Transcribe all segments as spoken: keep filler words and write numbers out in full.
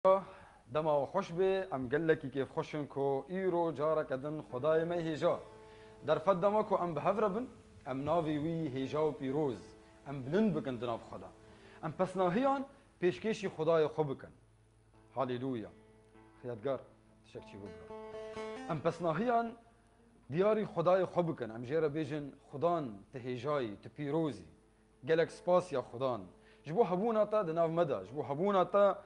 Dema we xweş be, em gelekî kêfxweş in ku îro careke din Xwedayê me hêja. Derfet dema ku em bi hev re bin, em navê wî hêja û pîroz, em bilind bikin di nav xwe de. Em pesnahiyan pêşkêşî Xwedayê xwe bikin. Halêluya. Xiyatgar, tişek çî bû bira. Em pesnahiyan diyarî Xwedayê xwe bikin. Em jê re bêjin, Xudan, tu hêjayî, tu pîroz î. Gelek spas ya Xudan. Ji bo hebûna te di nav me de, ji bo hebûna te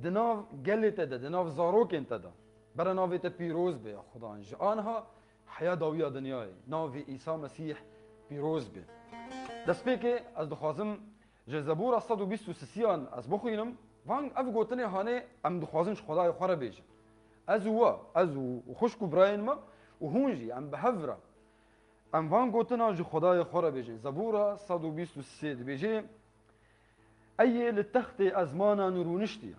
di nav gelê te de, di nav zarokên te de. Bere navê te pîroz be ya Xudan. Ji aniha heya dawiya dinyayê. Navê Îsa Mesîh pîroz be. Destpêkê ez dixwazim ji Zebûra sed û bîst û sisiyan ez bixwînim. Van ev gotinê hanê em dixwazin ji Xwedayê xwe re bêjin. Ez û we, ez û xwişk û birayên me û hûn jî em bi hev re em van gotina ji Xwedayê xwe re bêjin. Zebûra sed û bîst û sê dibêje, Ey yê li textê ezmanan rûniştiye.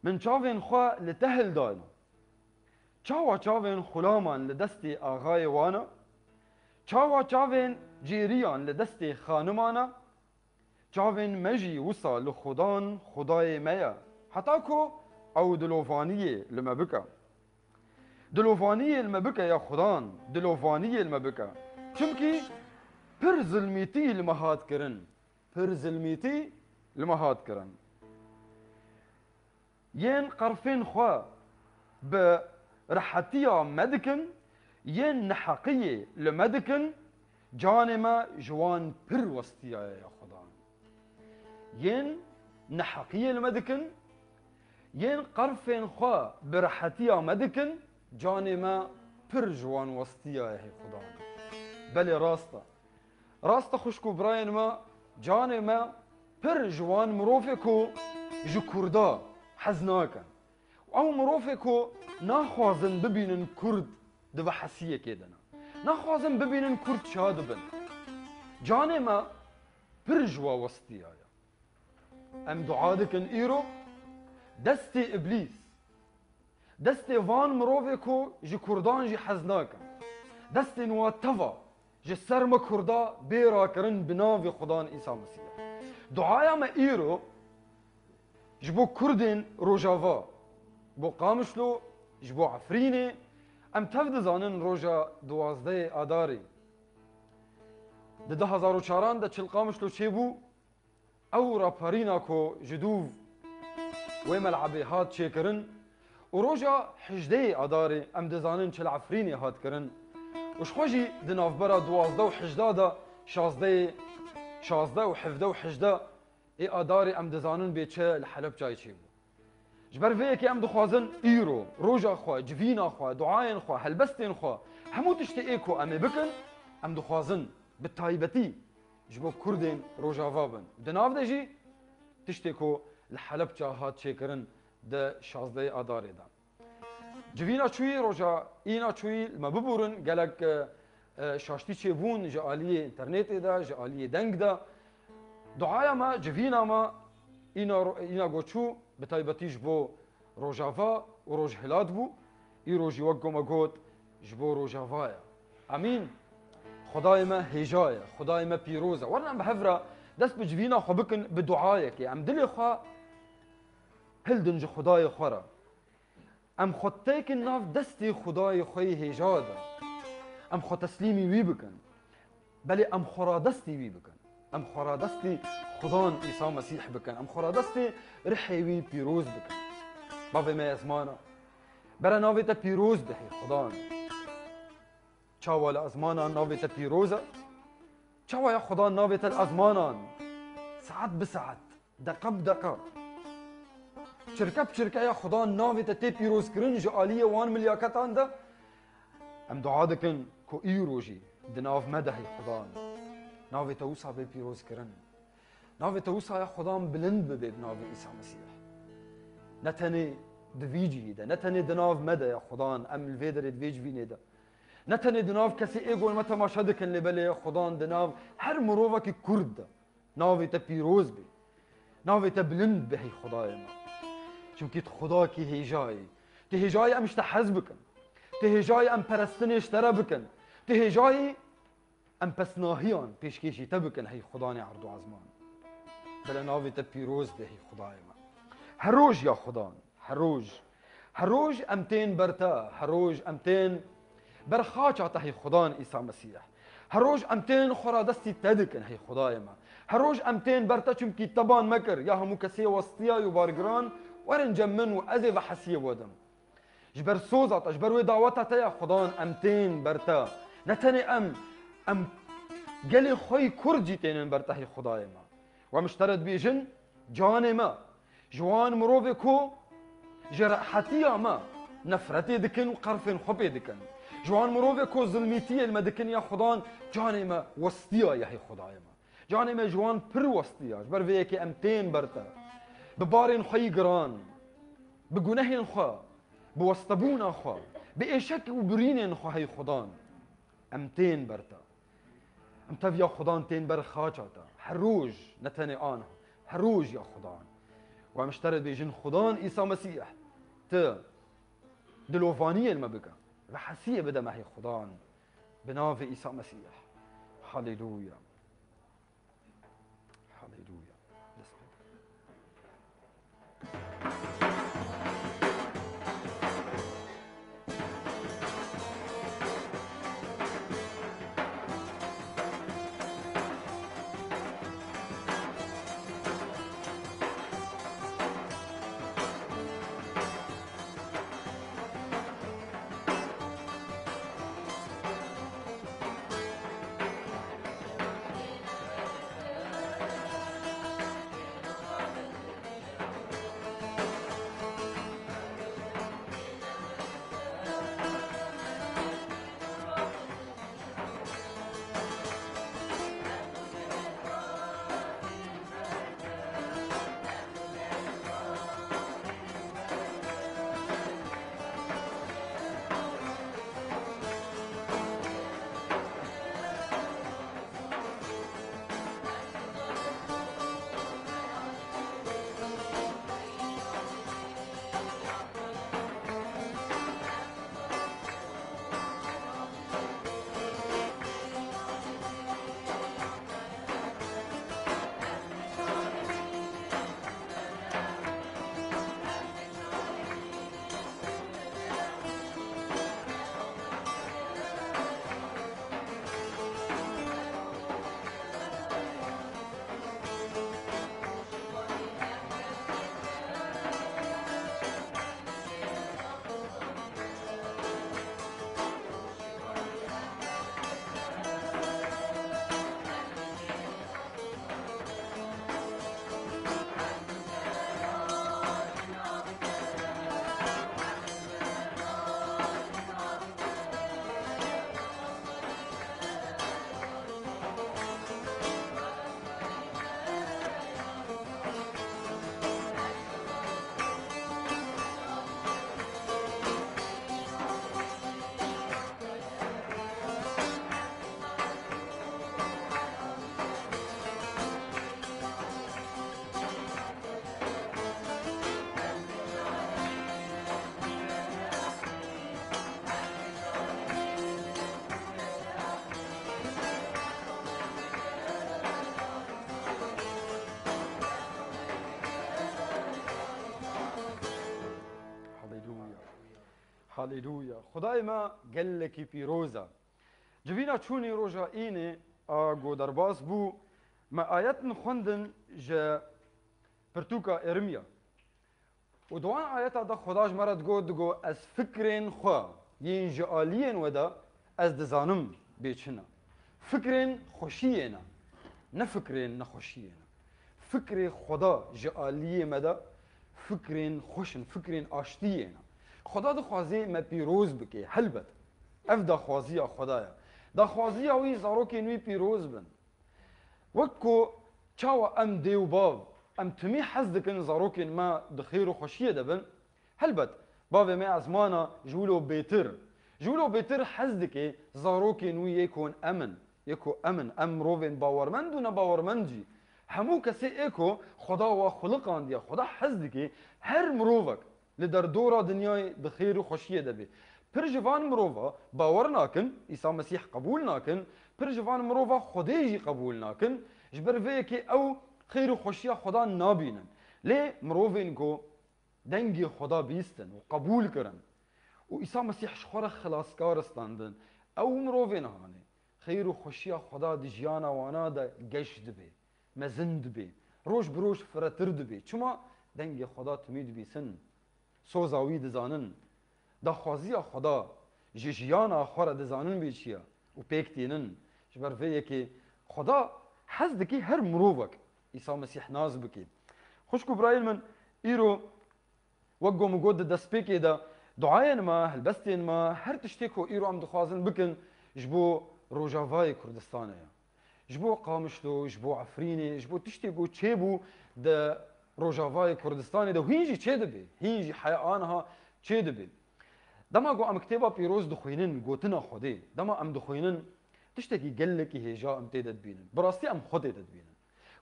Min çavên xwe li te hildayne. Çawa çavên xulaman li destê axayê wan e? Çawa çavên cêriyan li destê xaniman e? Çavên me jî wisa li Xudan, Xwedayê me ye, heta ku ew dilovaniyê li me bike. Dilovaniyê li me bike ya Xudan, dilovaniyê li me bike. Çimkî pir zilmîtî li me hat kirin. Pir zilmîtî li me hat kirin. Yên qerfên xwe bi rehetiya me dikin, yên neheqiyê li me dikin, canê me ji wan pir westiyaye ya Xudan. Yên neheqiyê li me dikin, yên qerfên xwe bi rehetiya me dikin, canê me pir ji wan westiyaye hey Xudan. Belê rast e. Rast e xwişk û birayên me, canê me pir ji wan mirovê ku ji Kurda hez nakin. Ew mirovê ku naxwazin bibînin Kurd di vehesiyekê de ne. Naxwazin bibînin Kurd ça dibin. Canê me pir ji wa westiyaye. Em dua dikin îro destê Îblîs, destê van mirovê ku ji Kurdan jî hez nakin, destên wa teva ji ser me Kurda bê rakirin bi navê Xudan Îsa Mesîh. Duaya me îro ji bo Kurdên Rojava, bo Qamişlo, ji bo Efrînê, em tev dizanin roja duwazdehê Adarê. Di du hezar û çaran de çi li Qamişlo çêbû, ew raparîna ku ji dûv wê melebê hat çêkirin û roja hejdehê Adarê em dizanin çi li Efrînê hat kirin û ji xwe jî di navbera duwazdeh û hejdeh de şazdehê, şazdeh û hevdeh û hejdeh ê Adarê em dizanin bê çi li Helebçayê çêbû. Ji ber vê yekê em dixwazin îro, roja xwe, civîna xwe, duayên xwe, helbestên xwe, hemû tiştê ê ku em ê bikin, em dixwazin bi taybetî ji bo Kurdên Rojava bin. Di nav de jî tiştê ku li Helebça hat çêkirin di şazdehê Adarê de. Civîna çûyî, roja îna çûyî, li me biborin, gelek, e, e, şaştî çêbûn ji aliyê înternetê de, ji aliyê deng de. Duaya me, civîna me, îna ro-, îna goçû, bi taybetî ji bo Rojava û Rojhilat bû. Îro jî wek ku me got, ji bo Rojava ye. Amîn. Xwedayê me hêja ye, Xwedayê me pîroz e. Werin em bi hev re dest bi civîna xwe bikin, bi duayekê. Em dilê xwe hildin ji Xwedayê xwe re. Em xwe têkin nav destê Xwedayê xwe yê hêja de. Em xwe teslîmî wî bikin. Belê em xwe radestî wî bikin. Em xwe radestî Xudan Îsa Mesîh bikin. Em xwe radestî rihê wî pîroz bikin. Bavê me ezmana. Bere navê te pîroz bihê Xudan. Çawa li ezmanan navê te pîroz e? Çawa ya Xudan navê te li ezmanan? Saet bi saet. Deqa bi deqa. Çirke bi çirke ya Xudan navê te tê pîrozkirin ji aliyê wan milyaketan de. Em dua dikin ku îro jî di nav me de hey Xudan. Navê te wisa bê pîrozkirin. Navê te wisa ya Xudan bilind bibe bi navê Îsa Mesîh. Ne tenê di vî cihî de, ne tenê di nav me de ya Xudan, em li vê derê di vê civînê de. Ne tenê di nav kesê ê ku me temaşe dikin, lê belê ya Xudan di nav her mirovekî Kurd de. Navê te pîroz be. Navê te bilind be hey Xwedayê me. Çimkî tu Xwedakî hêja yî. Tu hêja yî em ji te hez bikin. Tu hêja yî em perestinê ji te re bikin. Tu hêja yî em pesnahiyan pêşkêşî te bikin hey Xudanê erd û ezman. Bele navê te pîroz be hey Xwedayê me. Her roj ya Xudan, her roj. Her roj em tên ber te, her roj em tên ber xaça te hey Xudan Îsa Mesîh. Her roj em tên xwe ra destî te dikin hey Xudayê me. Her roj em tên ber te çimkî te ban me kir, ya hemû kesê westiya û bargiran, werin cem min û ez ê vehesiyê we dim. Ji ber soza te, ji ber wê daweta te ya Xudan em tên ber te. Ne tenê em, em gelê xwe yî kurd jî tênin ber te hey Xudayê me. Em ji te re dibêjin, canê me. Ji wan mirovê ku ji rehetiya me nefretê dikin û qerfên xwe pê dikin. Ji wan mirovê ku zilmîtiyê li me dikin ya Xudan, canê me westiya ye hey Xudayê me. Canê me ji wan pir westiya, ji ber vê yekê em tên ber te. Bi barên xwe yî giran, bi gunehên xwe, bi westebûna xwe, bi êşek û birînên xwe hey Xudan. Em tên ber te. Em tev ya Xudan tên ber xaça te. Her roj, ne tenê aniha, her roj ya Xudan. Û em ji te re dibêjin, Xudan Îsa Mesîh, tu dilovaniyên me bike. Vehesiyê bide me hey Xudan. Bi navê Îsa Mesîh. Haleluya. Haleluya. Dest pê. Haleluya. Haleluya. Xwedayê me gelekî pîroz e. Civîna çûnî roja înê a ku derbas bû, me ayetin xwendin ji pirtûka Êrimiya. Û di wan ayeta de Xweda ji me re digot, digot, "Ez fikrên xwe yên ji aliyên we de ez dizanim bê çi ne. Fikrên xweşiyê ne, ne fikrên nexweşiyê ne." Fikrê Xweda ji aliyê me de fikrên xweş in, fikrên aştiyê ne. Xweda dixwaze me pîroz bike, helbet. Ev daxwaziya Xweda ye. Daxwaziya wî zarokên wî pîroz bin. Wek ku çawa em dê û bav, em timî hez dikin zarokên me di xêr û xweşiyê de bin, helbet, bavê me ezmana ji wilo bêtir, ji wilo bêtir hez dike zarokên wî yê ku em in, yê ku em in, em mirovên bawermend û nebawermend jî, hemû kesê ê ku Xweda wa xuliqandiye, Xweda hez dike, her mirovek li derdora dinyayê di xêr û xweşiyê de bê. Pir ji van mirova bawer nakin, Îsa Mesîh qebûl nakin, pir ji van mirova Xwedê jî qebûl nakin, ji ber vê yekê ew xêr û xweşiya Xweda nabînin. Lê mirovên ku Dengê Xweda bîstin û qebûl kirin. Û Îsa Mesîh ji xwe re xilaskar standin. Ew mirovên hanê. Xeyr û xweşiya Xweda di jiyana wana de geş dibe, mezin dibe, roj bi roj firehtir dibe. Çima? Dengê Xweda timî dibîsin. Soza wî dizanin. Daxwaziya Xweda ji jiyana xwe re dizanin bê çi ye û pêk tînin. Ji ber vê yekê Xweda hez dike her mirovek Îsa Mesîh nas bike. Xwişk û birayên min, îro wek ku min got di destpêkê de, duayên me, helbestên me, her tiştê ku îro em dixwazin bikin, ji bo Rojavayê Kurdistanê ye. Ji bo Qamişlo, ji bo Efrînê, ji bo tiştê ku çêbû di Rojavayê Kurdistanê de, hîn jî çêdibe, hîn jî heya aniha çêdibe. Dema ku em kitêba pîroz dixwînin, gotina Xwedê, dema em dixwînin, tiştekî gelekî hêja em tê de dibînin. Bi rastî em xwe tê de dibînin.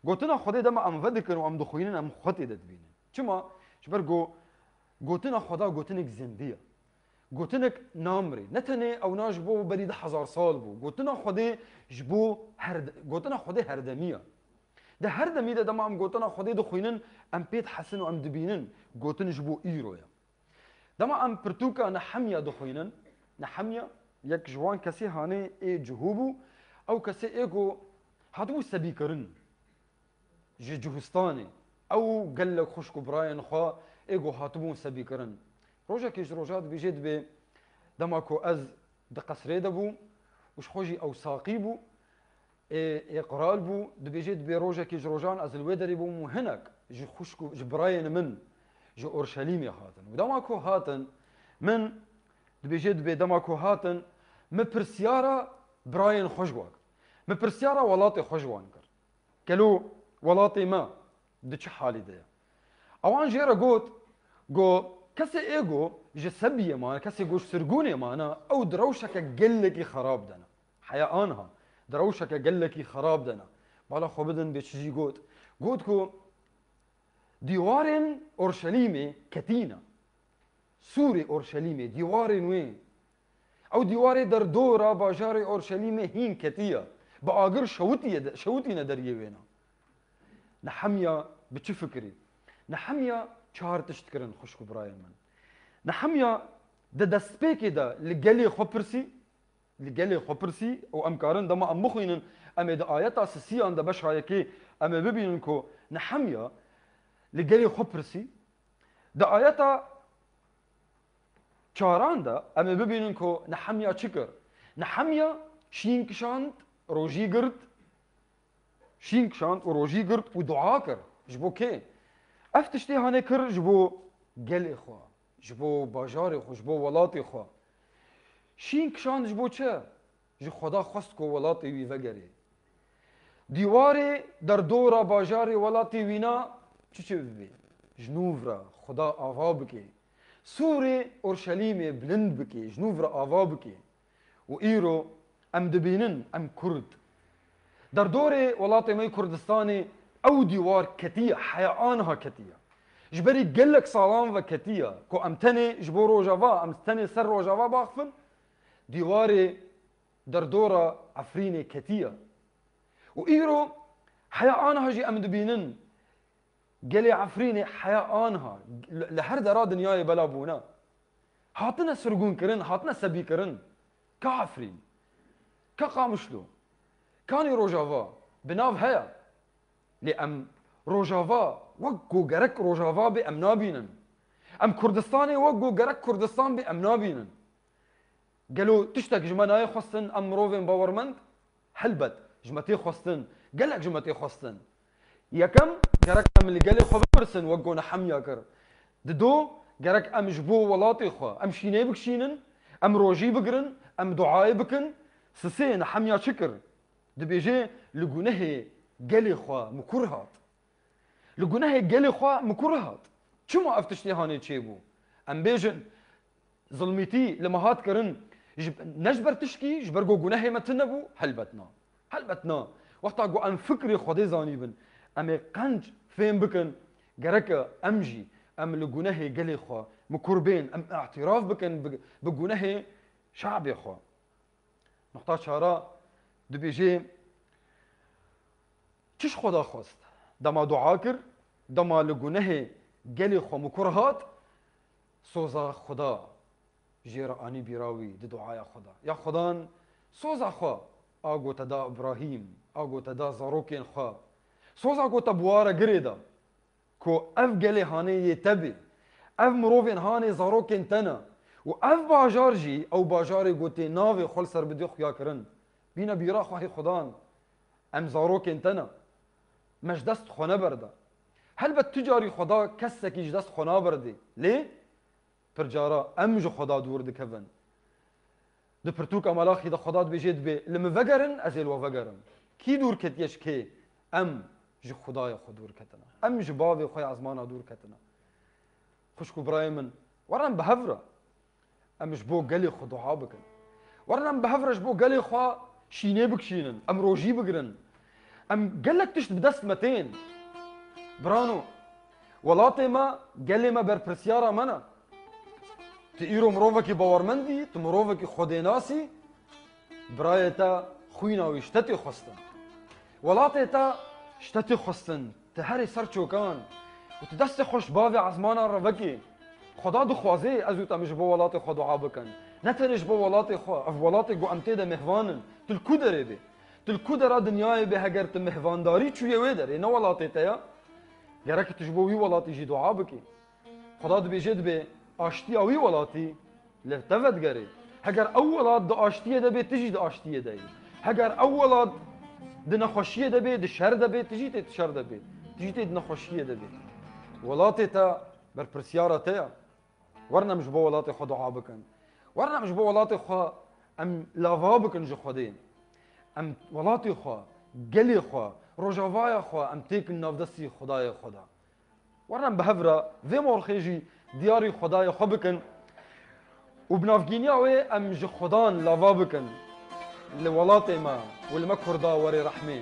Gotina Xwedê dema em vedikin û em dixwînin, em xwe tê de dibînin. Çima? Ji ber ku gotina Xweda gotinek zindî ye. Gotinek namrê. Ne tenê ew na ji bo berî du hezar sal bû. Gotina Xwedê ji bo her, gotina Xwedê herdemî ye. Di her demî de dema em gotina Xwedê dixwînin, em pê dihesin û em dibînin. Gotin ji bo îro ye. Dema em pirtûka Nehemya dixwînin, Nehemya yek ji wan kesê hanê ê cihû bû, ew kesê ê ku hatibû sebîkirin ji Cihistanê. Ew gelek xwişk û birayên xwe ê ku hatibûn sebîkirin. Rojekê ji rojan dibêje dibê, dema ku ez di qesrê de bûm û ji xwe jî ew saqî bû, ê, ê qral bû, dibêje dibê rojekê ji rojan ez li wê derê bûm û hinek ji xwişk û ji birayên min ji Orşelîmê hatin. Û dema ku hatin, min dibêje dibê dema ku hatin, min pirsyara birayên xwe ji wan kir. Min pirsyara welatê xwe ji wan kir. Gelo welatê me di çi halî de ye? Ewan jê re got, go, kesê ê go ji sebiyê mane, kesê go ji sirgûnê mane, ew di rewşeke gelekî xerab de ne. Heya anha, di rewşeke gelekî xerab de ne. Bala xwe bidin bê çi jî got. Got ku dîwarên Orşelîmê ketî ne. Sûrê Orşelîmê, dîwarên wê. Ew dîwarê derdora bajarê Orşelîmê hîn ketiye. Bi agir şewitiye de, şewitîne deriyê wêna. Nehemya bi çi fikirî? Nehemya çar tişt kirin, xwişk û birayên min. Nehemya di destpêkê de li gelê xwe pirsî, li gelê xwe pirsî û em karin dema em bixwînin, em ê di ayeta sisiyan de beşa yekê em ê bibînin ku Nehemya li gelê xwe pirsî. Di ayeta çaran de em ê bibînin ku Nehemya çi kir? Nehemya şîn kişand, rojî girt, şîn kişand û rojî girt û dua kir. Ji bo kê? Ev tiştê hanê kir ji bo gelê xwe, ji bo bajarê xwe, ji bo welatê xwe. Şîn kişand ji bo çi? Ji Xweda xwest ku welatê wî vegerê. Dîwarê derdora bajarê welatê wîna çi çê bibe? Ji nû re Xweda ava bike. Sûrê Orşelîmê bilind bike, ji nû re ava bike. Û îro em dibînin, em Kurd. Derdorê welatê me yê Kurdistanê ew dîwar ketiye, heya anha ketiye. Ji berî gelek salan ve ketiye ku em tenê ji bo Rojava, em tenê ser Rojava baxivin, dîwarê derdora Efrînê ketiye. Û îro heya anha jî em dibînin, gelê Efrînê heya anha li, li her dera dinyayê bela bûne. Hatine sirgûnkirin, hatine sebîkirin. Ka Efrîn, ka Qamişlo, kanî Rojava bi nav heye. Lê em Rojava wek ku gerek Rojava bê em nabînin. Em Kurdistanê wek ku gerek Kurdistan bê em nabînin. Gelo tiştek ji me nayê xwestin, em mirovên bawermend? Helbet, ji me tê xwestin. Gelek ji me tê xwestin. Yekem, gerek em li gelê xwe bipirsin, wek ku Nehemya kir. Dido, gerek em ji bo welatê xwe, em şînê bikişînin, em rojî bigirin, em duayê bikin. Sisê Nehemya çi kir? Dibêje, li gunehê gelê xwe min kur hat. Li gunehê gelê xwe min kur hat. Çima ev tiştê hanê çêbû? Em bêjin, zilmîtî li me hat kirin, ji, ne ji ber tişkî, ji ber ku gunehê me tune bû? Helbet na. Helbet na. Wexta ku em fikrê Xwedê zanîbin, em ê qenc fêm bikin, gereke em jî, em li gunehê gelê xwe min kur bên, em îtiraf bikin bi, bi gunehê şabê xwe. Nuqta çara dibêje, çi ji Xweda xwest? Dema dua kir, dema li gunehê gelê xwe mikur hat, soza Xuda jê re anî bîra wî di duaya xwe de. Ya Xudan soza xwe a gote da Îbrahîm, a gote da zarokên xwe. Soza gote bi wa re girê de ku ev gelê hanê yê te bê, ev mirovên hanê zarokên te ne û ev bajar jî ew bajarê ku tê navê xwe li ser bidê xuya kirin. Bîne bîra xwe hê Xudan, em zarokên te ne. Me ji dest xwe neberde. Helbet tu carî Xweda kesekî ji dest xwe naberdê. Lê pir cara em ji Xweda dûr dikevin. Di pirtûka Melaxî de Xweda dibêje, dibê, li min vegerin, ez ê li we vegerim. Kî dûr ketiye ji kê? Em ji Xwedayê xwe dûr ketine. Em ji bavê xwe ya ezmana dûr ketine. Xwişk û birayê min, werin em bi hev re. Em ji bo gelê xwe dua bikin. Werin em bi hev re ji bo gelê xwe şînê bikişînin. Em rojî bigirin. Em gelek tişt bi dest me tên. Birano, welatê me, gelê me berpirsyara me ne. Tu îro mirovekî bawermend î, tu mirovekî xwedênas î, birayê te xwîna wî ji te tê xwestin. Welatê te ji te tê xwestin. Tu herê ser çokan û tu destê xwe ji bavê ezmanan re vekê. Xweda dixwaze ez û te em ji bo welatê xwe dua bikin. Ne tenê ji bo welatê xwe, ev welatê ku em tê de mêhvan in. Tu li ku derê bê? Tu li ku dera dinyayê bê, heger tu mêhvandarî çûye wê derê, ne welatê te ya? Gerek tu ji bo wî welatî jî dua bikî. Xweda dibêje, dibê aştiya wî welatî li te vedigerê. Heger ew welat di aştiyê de bê, tu jî di aştiyê de yî. Heger ew welat di nexweşiyê de bê, di şer de bê, tu jî tê di şer de bê. Tu jî tê di nexweşiyê de bê. Welatê te berpirsyara te ye. Werin em ji bo welatê xwe dua bikin. Werin em ji bo welatê xwe em lava bikin ji Xwedê. Em welatê xwe, gelê xwe, rojavaya xwe em têkin nav destî Xwedayê xwe de. Werin em bi hev re vê morxê jî diyarî Xwedayê xwe bikin û bi navgîniya wê em ji Xwedan lava bikin. Li welatê me û li me Kurda werê rehmê.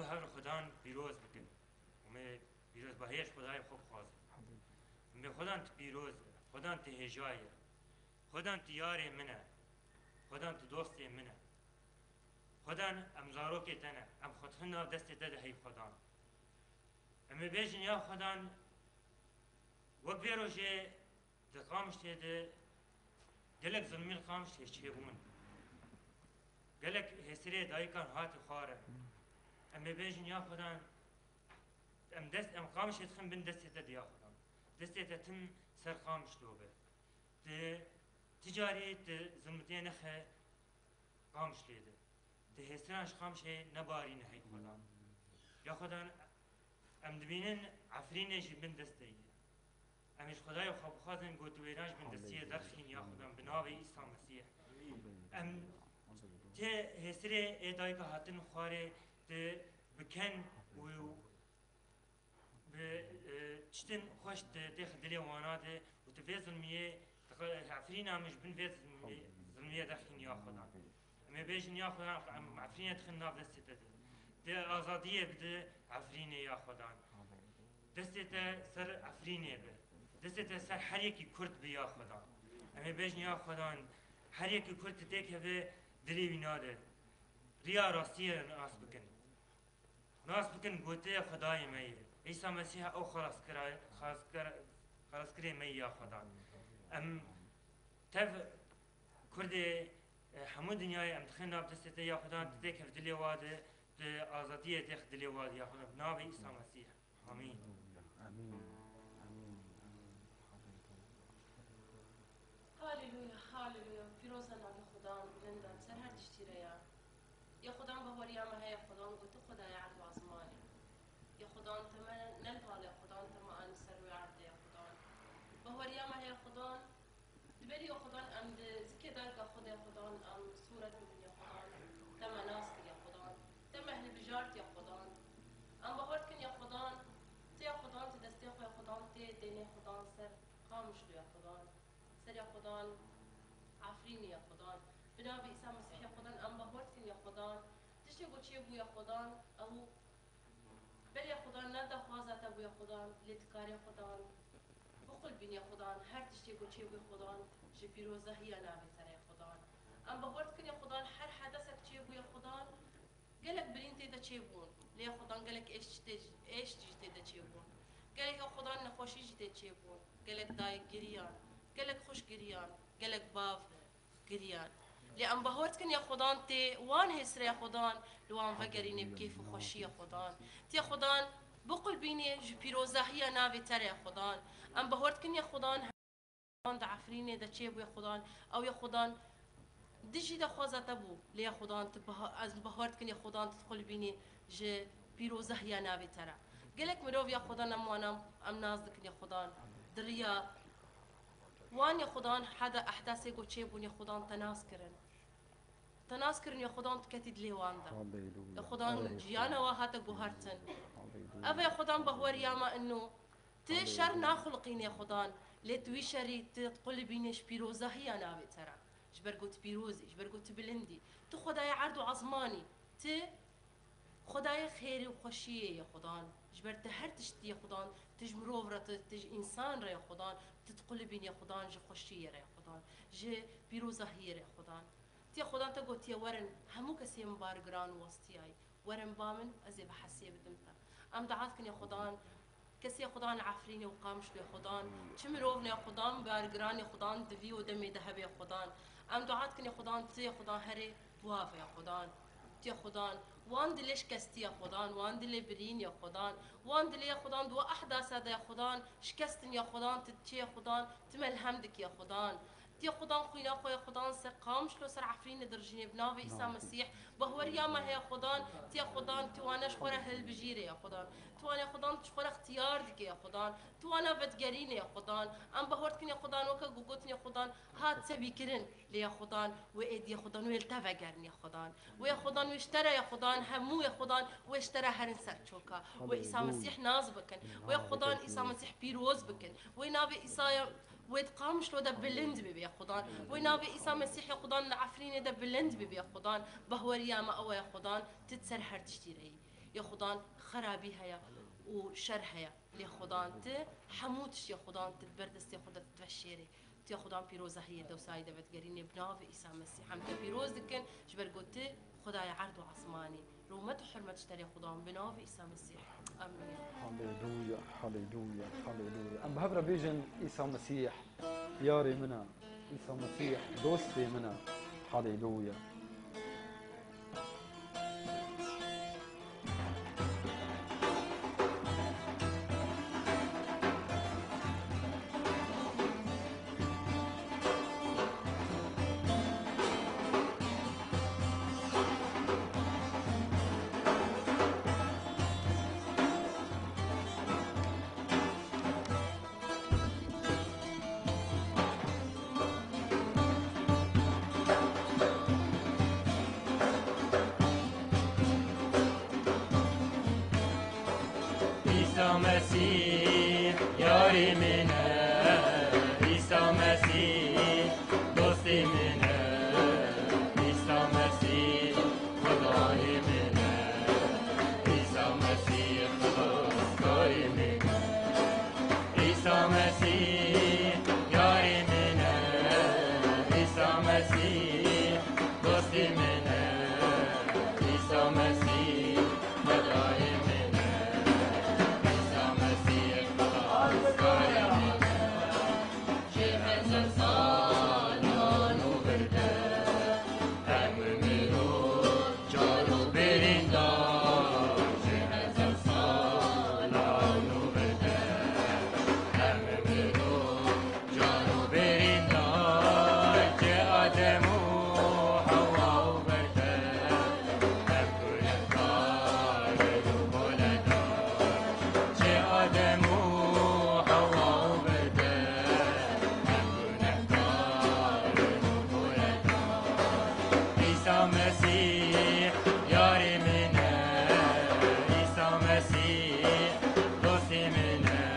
Hev Xudan pîroz bikin. Em ê pîrozbahiyê ji Xwedayê xwe bixwazin. Em ê Xudan tu pîroz e, Xudan tu hêja ye. Xudan tu yarê min e. Xudan tu dostê min e. Xudan em zarokê te ne. Em xwe dixin nav destê te de hey Xudan. Em ê bêjin ya Xudan wek vê rojê Di Qamişlê de gelek zilmî li Qamişlê çêbûn. Gelek hêsirê dayikan hatî xwarin. Em ê bêjin ya Xudan, em dest, em Qamişlê dixin bin destê te de ya Xudan. Destê te tim ser Qamişlo be. Di ti carî di zilmitiyê nexe Qamişlê de. Di hêsiran ji Qamişê nebarîne hey Xudan. Ya Xudan, em dibînin Efrînê jî bin destê ye. Em ê ji Xwedayê xwe bixwazin, got wêran ji bin destê ye derxîn ya Xudan, bi navê Îsa Mesîh. Em tê hêsirê ê dayika hatin xwarê di biken û bi, e, tiştin xweş di, dêxi dilê wana de û tu vê zilmiyê, Efrîna min ji bin vê zilmiyê, zilmiyê derxîn ya Xudan. Em ê bêjin ya Xudan, em Efrînê dixin nav destê te de. Dê azadiyê bide Efrînê ya Xudan. Destê te ser Efrînê be. Destê te ser her yekî Kurd be ya Xudan. Em ê bêjin ya Xudan, her yekî Kurd têkeve dilê wî nade. Riya rastiyê nas bikin. Nas bikin, gotiye Xwedayê me ye. Îsa Mesîh ew xelaskira-, xelaskir-, xelaskirê me ye ya Xwedan. Em tev Kurdê, e, hemû dinyayê em dixin nav destê te ya Xwedan, tu têkev dilê wa de, tu azadiyê têx dilê wa de ya Xwedan. Bi navê Îsa Mesîh. Amîn. Amîn. Amîn. Amîn. Haleluya, haleluya. Pîroz e navê Xudan, bilind e, ser her tiştî re ye. Ya Xudan, bahweriya me heye Xudan, got tu Xwedayê erd û azmanê. Ya Xudan, te me ne li bal e Xudan, te me anî ser wê erdê ya Xudan. Bahweriya me heye Xudan, di berî ya Xudan em di zikê dayika xwe de Xudan, em sûret bibin ya Xudan, te me nas kir ya Xudan, te me hilbijart ya Xudan. Em bahwer dikin ya Xudan, tu ya Xudan, tu destê xwe ya Xudan, tê dênê Xudan ser Qamişlo ya Xudan. Ser ya Xudan, Efrînê ya Xudan. Bi navê Îsa Mesîh ya Xudan, em bahwer dikin ya Xudan. Tiştê ku çêbû ya Xudan, ew berê ya Xudan ne daxwaza te bû ya Xudan, lê tu karê Xudan. Biqulbîn ya Xudan, her tiştê ku çêbû ya Xudan, ji pîrozahiya navê te re ya Xudan. Em bahwer dikin ya Xudan, her hedesek çêbû ya Xudan, Gelek birîn tê de çêbûn. Lê ya Xudan gelek êş jî tê, êş jî tê de çêbûn. Gelek ya Xudan nexweşî jî tê çêbûn. Gelek dayik giriyan. Gelek xwişk giriyan. Gelek bav giriyan. Lê em bahwer dikin ya Xudan tê wan hêsirê ya Xudan li wan vegerînê bi kêf û xweşî ya Xudan. Tê Xudan biqulbînê ji pîrozahiya navê te re ya Xudan. Em bahwer dikin ya Xudan Xudan di Efrînê de çêbûye Xudan, ew ya Xudan dijî daxwaza te bû, lê ya Xudan tu biha-, ez bahwer dikin ya Xudan tu diqulbînî ji pîrozahiya navê te re. Gelek mirov ya Xudan em wana em nas dikin ya Xudan. Di riya wan ya Xudan heda ehdasê ku çêbûn ya Xudan te nas kirin. Te nas kirin ya Xudan tu ketî dilê wan de. Haleluya. Ya Xudan Haleluya. Jiyana wa hate guhertin. Haleluya. Ev ya Xudan bahweriya me ino. Tu şer naxuliqînê Xudan, lê tu wî şerî tu diqulibînê ji pîrozahiya navê te re. Ji ber ku tu pîroz î, ji ber ku tu bilind î. Tu Xwedayê erd û ezman î. Tu Xwedayê xêrê û xweşiyê yê Xudan. Ji ber tu her tiştî yê Xudan, tu ji mirov re, tu, tu ji însan re yê Xudan, tu diqulibînê Xudan ji xweşiyê re yê Xudan, ji pîrozahiyê re yê Xudan. Tê Xudan te gotiye, werin, hemû kesê min bargiran û westiyayî. Werin ba min, ez ê bi hesê bidim te. Em dua dikin ya Xudan, kesê Xudan li Efrînê û Qamişlo ya Xudan, çi mirov ne ya Xudan, bargiran ya Xudan, di vî û demê de hebe ya Xudan. Em dua dikin ya Xudan, tu ya Xudan herê dua ve ya Xudan. Tu ya Xudan, wan dilê şikestî ya Xudan, wan dilê birîn ya Xudan, wan dilê ya Xudan, di wa ehdasa de ya Xudan, şikestin ya Xudan, tu çi ya Xudan, tu melhem dikî ya Xudan. Tiya Xudan xwîna xwe ya Xudan ser Qamişlo ser Efrînê dirijînê bi navê Îsa Mesîh. Bahweriya me heye Xudan, tiya Xudan tu wana ji xwe re hilbijîrê ya Xudan. Tu wana Xudan ji xwe re ixtiyar dike ya Xudan. Tu wana vedigerînê ya Xudan. Em bahwer dikin ya Xudan weke ku gotin ya Xudan hat sebîkirin lê ya Xudan wê êdî ya Xudan wê li te vegerin ya Xudan. Wê ya Xudan wê ji te re ya Xudan hemû ya Xudan wê ji te re herin ser çoka. Wê Îsa Mesîh nas bikin. Wê ya Xudan Îsa Mesîh pîroz bikin. Wê navê Îsa ya Wê di Qamişlo de bilind bibe ya Xudan. Wê navê Îsa Mesîh ya Xudan li Efrînê de bilind bibe ya Xudan. Bahweriya me ew e ya Xudan, tu di ser her tiştî re yî. Lê Xudan xerabî heye û şer heye. Lê Xudan ti hemû tiştê Xudan ti di ber destê xwe de ti diveşêrê. Tu ya Xudan pîroza heye dewsayî de vedigerînê bi navê Îsa Mesîh. Em te pîroz dikin ji ber ku ti Xwedayê erd û esmanî. Rûmet û hurmet ji te lê Xudan bi navê Îsa Mesîh. Amîn. Haleluya, haleluya, haleluya. Em bi hev re bêjin Îsa Mesîh yarê min e. Îsa Mesîh dostê min e. Haleluya. Îsa Mesîh yarê min e, Îsa Mesîh dostê min e, Îsa Mesîh Xwedayê min e, Îsa Mesîh xilaskarê min e. Îsa Mesîh yarê min e, Îsa Mesîh dostê min e, Îsa Mesîh Xwedayê min e, Îsa Mesîh xilaskarê min e. Ji hezar salan û vir de hemû mirov car û birîndar ji hezar salan û vir de hemû mirov car û birîndar ji Adem û Hewa û vir de hemû gunehkar in û koledar. Ji Adem û Hewa û vir de hemû gunehkar in û koledar. Îsa Mesîh yarê min e, Îsa Mesîh dostê min e,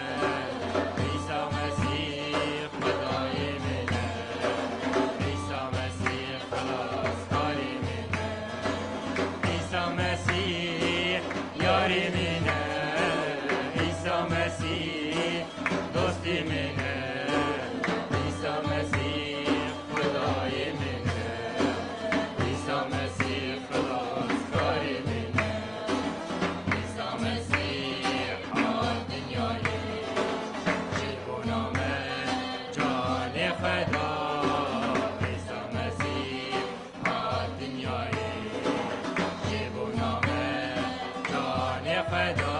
Îsa Mesîh Xwedayê min e, Îsa Mesîh xilaskarê min e. Îsa Mesîh yarê min e, Îsa Mesîh dostê min e, Îsa Mesîh Xwedayê min e, Îsa Mesîh xilaskarê min e. Îsa Mesîh hat dinyayê ji bona me canê xwe da. Îsa Mesîh hat dinyayê ji bona me canê xwe da,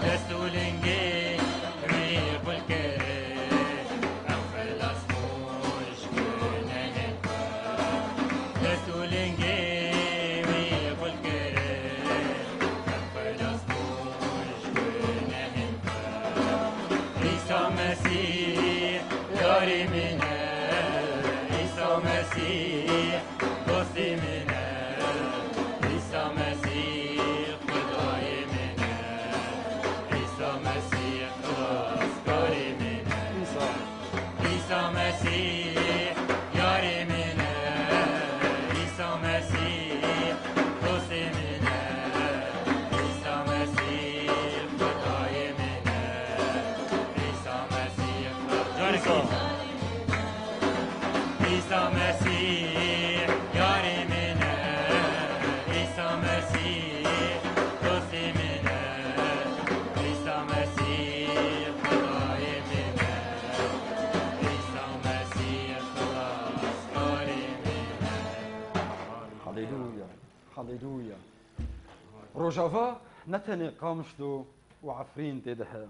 dest û lingê wî qul kir, ew xilas bû ji gunehên xwe. Dest û lingê wî qul kir, ew xilas bû ji gunehên xwe. Îsa Mesîh yarê min e, Îsa Mesîh dostê min e, Îsa Mesîh Xwedayê min e, Îsa Mesîh xilaskarê min e. Îsa. Îsa Mesîh yarê min e, Îsa Mesîh dostê min e, Îsa Mesîh Xwedayê min e, Îsa Mesîh Îsa. Îsa Mesîh yarê min e, Îsa Mesîh dostê min e, Îsa Mesîh Xwedayê min e, Îsa Mesîh xilaskarê min e. Haleluya, haleluya. Rojava ne tenê Qamişlo û Efrîn tê de heye.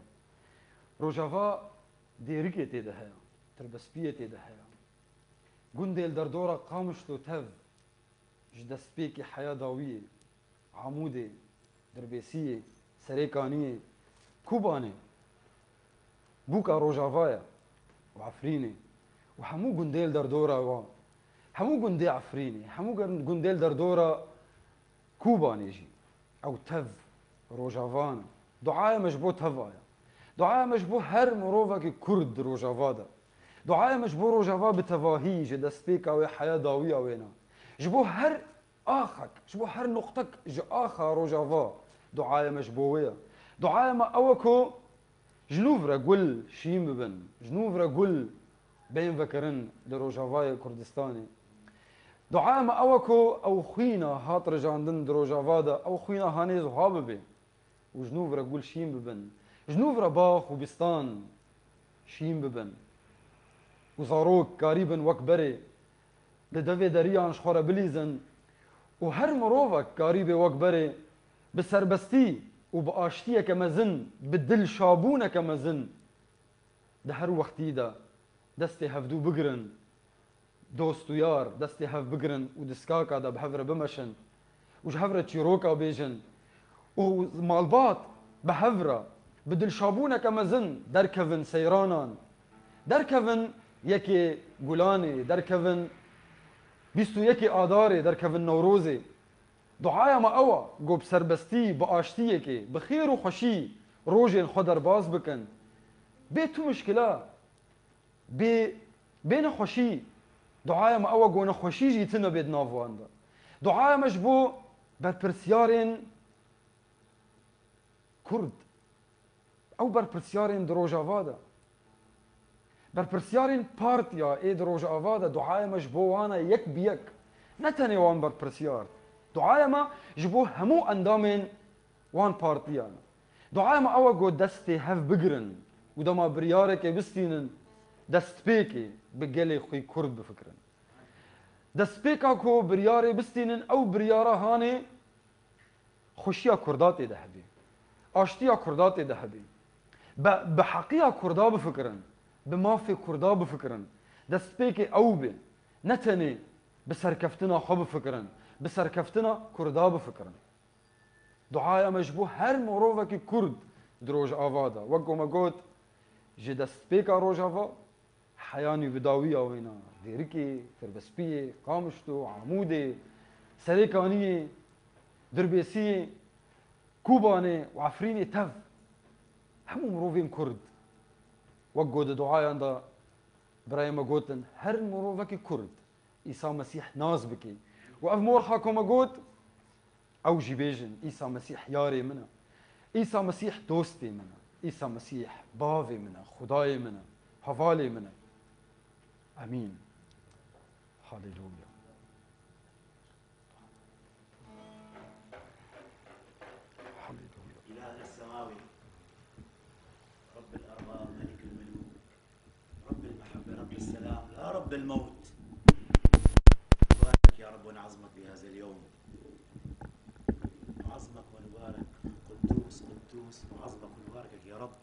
Rojava Dêrikê tê de heye, Tirbespiyê tê de heye. Gundê li derdora Qamişlo tev ji destpêkê heya dawiyê, Amûdê, Dirbêsiyê, Serêkaniyê, Kobanê, bûka Rojava ye û Efrînê û hemû gundê li derdora wan, hemû gundê Efrînê, hemû gun-, gundê li derdora Kobanê jî ew tev Rojavan in. Duaya me ji bo teva ye. Duaya me ji bo her mirovekî Kurd di Rojava de. Duaya me ji bo Rojava bi tevahî ji destpêka wê heya dawiya wêna. Ji bo her axek, ji bo her nuqtek ji axa Rojava Duaya me ji bo wê ye. Duaya me ew e ku ji nû re gul şîn bibin, ji nû re gul bên vekirin li Rojavayê Kurdistanê. Duaya me ew e ku ew xwîna hat rijandin di Rojava de, ew xwîna hanê zuha bibe û ji nû re gul şîn bibin. Ji nû re bax û bistan şîn bibin û zarok karîbin wek berê li devê deriyan ji xwe re bilîzin û her mirovek karîbe wek berê bi serbestî û bi aştiyeke mezin, bi dilşabûneke mezin di her wextî de destê hevdû bigirin, dost û yar destê hev bigirin û di skaka de bi hev re bimeşin û ji hev re çîroka bêjin û malbat bi hev re bi dilşabûneke mezin derkevin seyranan, derkevin yekê Gulanê, derkevin bîst û yekê Adarê, derkevin Newrozê. Duaya me ew e, ku bi serbestî, bi aştiyekê, bi xêr û xweşî rojên xwe derbas bikin. Bê tu mişkila, bê, bê nexweşî. Duaya me ew e, ku nexweşî jî tune bê di nav wan de. Duaya me ji bo berpirsyarên Kurd. Ew berpirsyarên di Rojava de. Berpirsyarên partiya ê di Rojava de duaya me ji bo wan e yek bi yek. Ne tenê wan berpirsiyar. Duaya me ji bo hemû endamên wan partiyan e. Duaya me ew e ku destê hev bigirin û dema biryarekê bistînin, destpêkê bi gelê xwe Kurd bifikirin. Destpêka ku biryarê bistînin, ew biryara hanê xweşiya Kurda tê de hebî. Aştiya Kurda tê de hebî. Bi, bi heqiya Kurda bifikirin. Bi mafê Kurda bifikirin. Destpêkê ew bê. Ne tenê bi serkeftina xwe bifikirin. Bi serkeftina Kurda bifikirin. Duaya me ji bo her mirovekî Kurd di Rojava de. Wek ku me got, ji destpêka Rojava, heyanî bi dawiya wêna Dêrikê, Tirbespiyê, Qamişlo, Amûdê, Serêkaniyê, Dirbêsiyê, Kobanê û Efrînê tev. Hemû mirovên Kurd, wek ku di duayan de birayê me gotin, her mirovekî Kurd Îsa Mesîh nas bike. Û ev morxa ku me got, ew jî bêjin, Îsa Mesîh yarê min e. Îsa Mesîh dostê min e. Îsa Mesîh bavê min e, Xwedayê min e, hevalê min e. Emîn. Haleluya. Haleluya. إلهنا السماوي، رب الأرباب، ملك الملوك، رب المحبة، رب السلام، لا رب الموت. نبارك يا رب ونعظمك بهذا اليوم. نعظمك ونبارك. قدوس، قدوس، نعظمك ونباركك يا رب.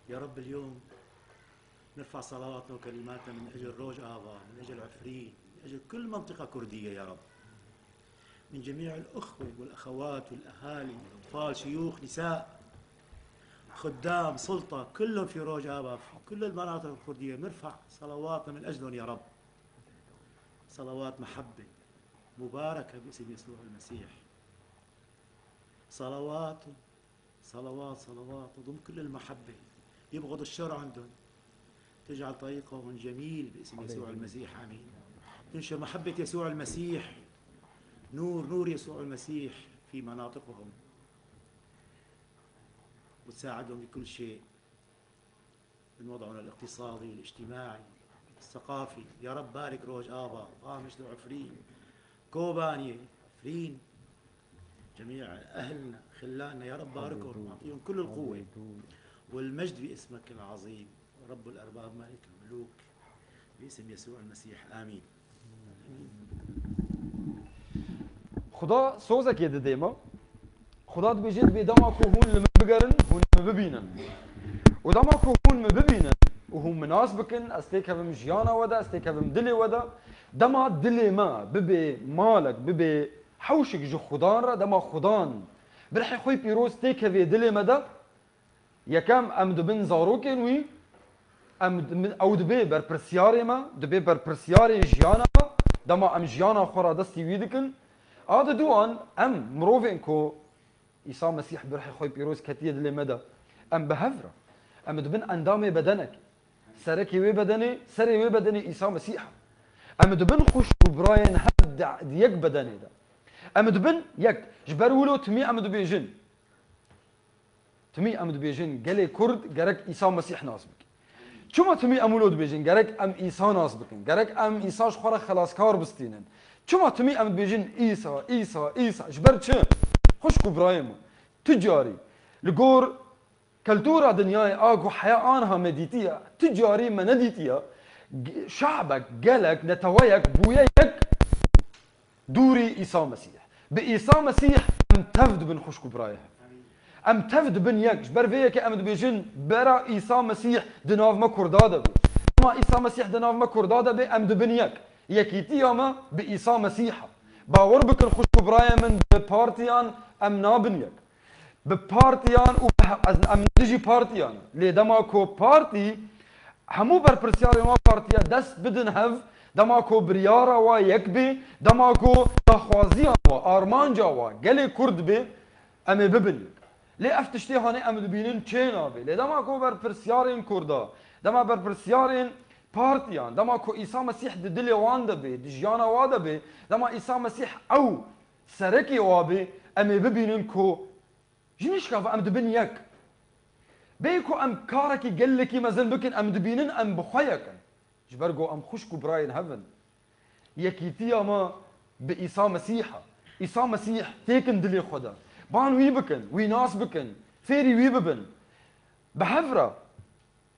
يا رب اليوم نرفع صلواتنا وكلماتنا من أجل روج آفا، من أجل عفرين، من أجل كل منطقة كردية يا رب. من جميع الأخوة والأخوات والأهالي، أطفال، شيوخ، نساء، خدام، سلطة، كلهم في روج آفا، في كل المناطق الكردية، نرفع صلواتنا من أجلهم يا رب. صلوات محبة مباركة باسم يسوع المسيح. صلوات، صلوات، صلوات تضم كل المحبة، يبغض الشر عندهم، تجعل طريقهم جميل باسم يسوع المسيح، آمين. تنشر محبة يسوع المسيح، نور، نور يسوع المسيح في مناطقهم، وتساعدهم بكل شيء، من وضعنا الاقتصادي، الاجتماعي، الثقافي. يا رب بارك روج آفا، قامشلو، عفرين، كوبانية، عفرين، جميع أهلنا، خلاننا، يا رب باركهم، أعطيهم كل القوة والمجد باسمك العظيم، رب الأرباب، ملك الملوك، باسم يسوع المسيح، آمين. Xuda sozekê didê me. Xuda dibêje, dibê dema ku hûn li min bigerin, hûn min bibînin. Û dema ku hûn min bibînin û hûn min nas bikin, ez têkevim jiyana we de, ez têkevim dilê we de. Dema dilê me bibê malek, bibê hewşik ji Xudan re, dema Xudan bi rihê xwe pîroz têkevê dilê me de, yekem, em dibin zarokên wî, em di-, ew dibe berpirsyarê me, dibe berpirsyarê jiyana me, dema em jiyana xwe radestî wî dikin. A di duan, em mirovên ku Îsa Mesîh bi rihê xwe pîroz ketiye dilê me de, em bi hev re, em dibin endamê bedenek. Serekê wê bedenê, serê wê bedenê Îsa Mesîh e. Em dibin xwişk û birayên hev di, di yek bedenê de. Em dibin yek. Ji ber wilo timî em dibêjin. Timî em dibêjin gelê Kurd gerek Îsa Mesîh nas bikin. Çima timî em wilo dibêjin? Gerek em Îsa nas bikin. Gerek em Îsa ji xwe re xelaskar bistînin. Çima timî em dibêjin Îsa, Îsa, Îsa? Ji ber çi? Xwişk û birayê min, tu carî li gor Keltura dinyayê a ku heya anha me dîtiye, tu carî me nedîtiye, g-, şabek, gelek, neteweyek bûye yek dûrî Îsa Mesîh. Bi Îsa Mesîh em tev dibin xwişk û birayê hev. Em tev dibin yek. Ji ber vê yekê em dibêjin bera Îsa Mesîh di nav me Kurda de be. Dema Îsa Mesîh di nav me Kurda de be, em dibin yek. Yekîtiya me bi Îsa Mesîh e. Bawer bikin xwişk û birayê min, bi partiyan em nabin yek. Bi partiyan û bi he-, ez, em ne dijî partiyan. Lê dema ku partî, hemû berpirsyarên wan partiya dest bidin hev, dema ku biryara wa yek bê, dema ku daxwaziya wa, armanca wa gelê Kurd bê, em ê bibin yek. Lê ev tiştê hanê em dibînin çê nabê. Lê dema ku berpirsyarên Kurda, dema berpirsyarên partiyan, dema ku Îsa Mesîh di dilê wan de bê, di jiyana wa de bê, dema Îsa Mesîh ew serekê wa bê, em ê bibînin ku ji nişka ve em dibin yek. Bê ku em karekî gelekî mezin bikin, em dibînin em bi xwe yek in. Ji ber ku em xwişk û birayên hev in. Yekîtiya me bi Îsa Mesîh e. Îsa Mesîh têkin dilê xwe de. Ban wî bikin, wî nas bikin, fêrî wî bibin. Bi hev re.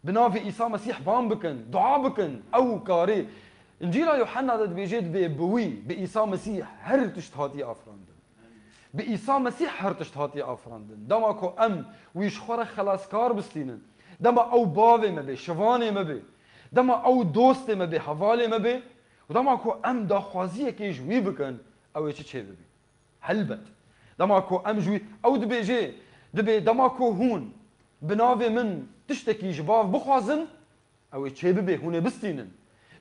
Bi navê Îsa Mesîh ban bikin, dua bikin, ew karê. Încîla Yuhenna de dibêje, dibê bi wî, bi Îsa Mesîh her tişt hatiye afirandin. Bi Îsa Mesîh her tişt hatiye afirandin. Dema ku em wî ji xwe re xelaskar bistînin, dema ew bavê me bê, şivanê me bê, dema ew dostê me bê, hevalê me bê, û dema ku em daxwaziyekê ji wî bikin, ew ê çi çêbibî? Helbet. Dema ku em ji wî, ew dibêje, dibê dema ku hûn bi navê min tiştekî ji bav bixwazin, ew ê çêbibe, hûn ê bistînin.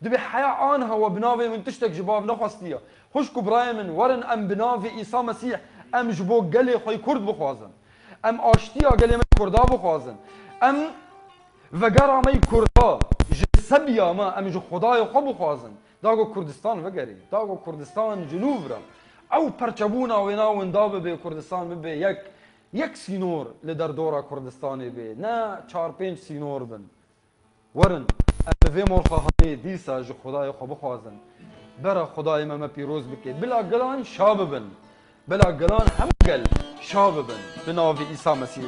Dibê heya anha we bi navê min tiştek ji bav nexwestiye. Xwişk û birayê min, werin em bi navê Îsa Mesîh em ji bo gelê xwe yê Kurd bixwazin. Em aştiya gelê me Kurda bixwazin. Em vegera me yê Kurda ji sebiya me em ji Xwedayê xwe bixwazin. Da ku Kurdistan vegerê, da ku Kurdistan ji nû vira. Ew perçebûna wêna winda bibe, Kurdistan bibe yek, yek sînor li derdora Kurdistanê be, ne çar pênc sînor bin. Werin, em bi vê morxa hanê dîsa ji Xwedayê xwe bixwazin. Bera Xwedayê me me pîroz bike. Bila gilan şa bibin. Bila gilan hemû gel şa bibin. Bi navê Îsa Mesîh.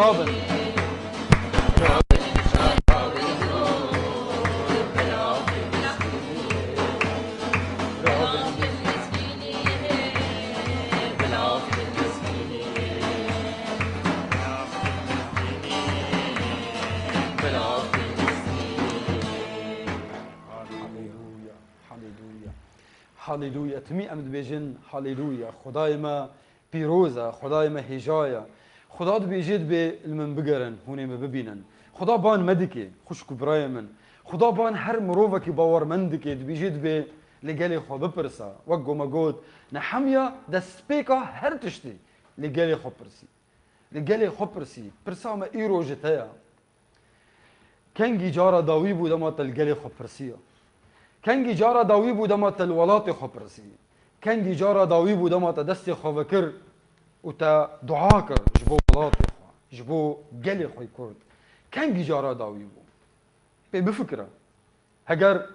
Rabin. Haleluya, haleluya, haleluya. Timî em dibêjin, haleluya. Xwedayê me pîroz e, Xwedayê me hêja ye. Xuda dibêjê dibê li min bigerin, hûn ê min bibînin. Xuda ban me dike, xwişk û birayê min. Xuda ban her mirovekî bawermend dike, dibêjê dibê li gelê xwe bipirse. Wek ku me got, Nehemya destpêka her tiştî li gelê xwe pirsî. Li gelê xwe pirsî. Pirsa me îro ji te ye. Kengî cara dawî bû dema te li gelê xwe pirsiya? Kengî cara dawî bû dema te li welatê xwe pirsî? Kengî cara dawî bû dema te destê xwe vekir û te dua kir ji bo welatê xwe, ji bo gelê xwe Kurd? Kengî cara dawî bû? Pê bifikire. Heger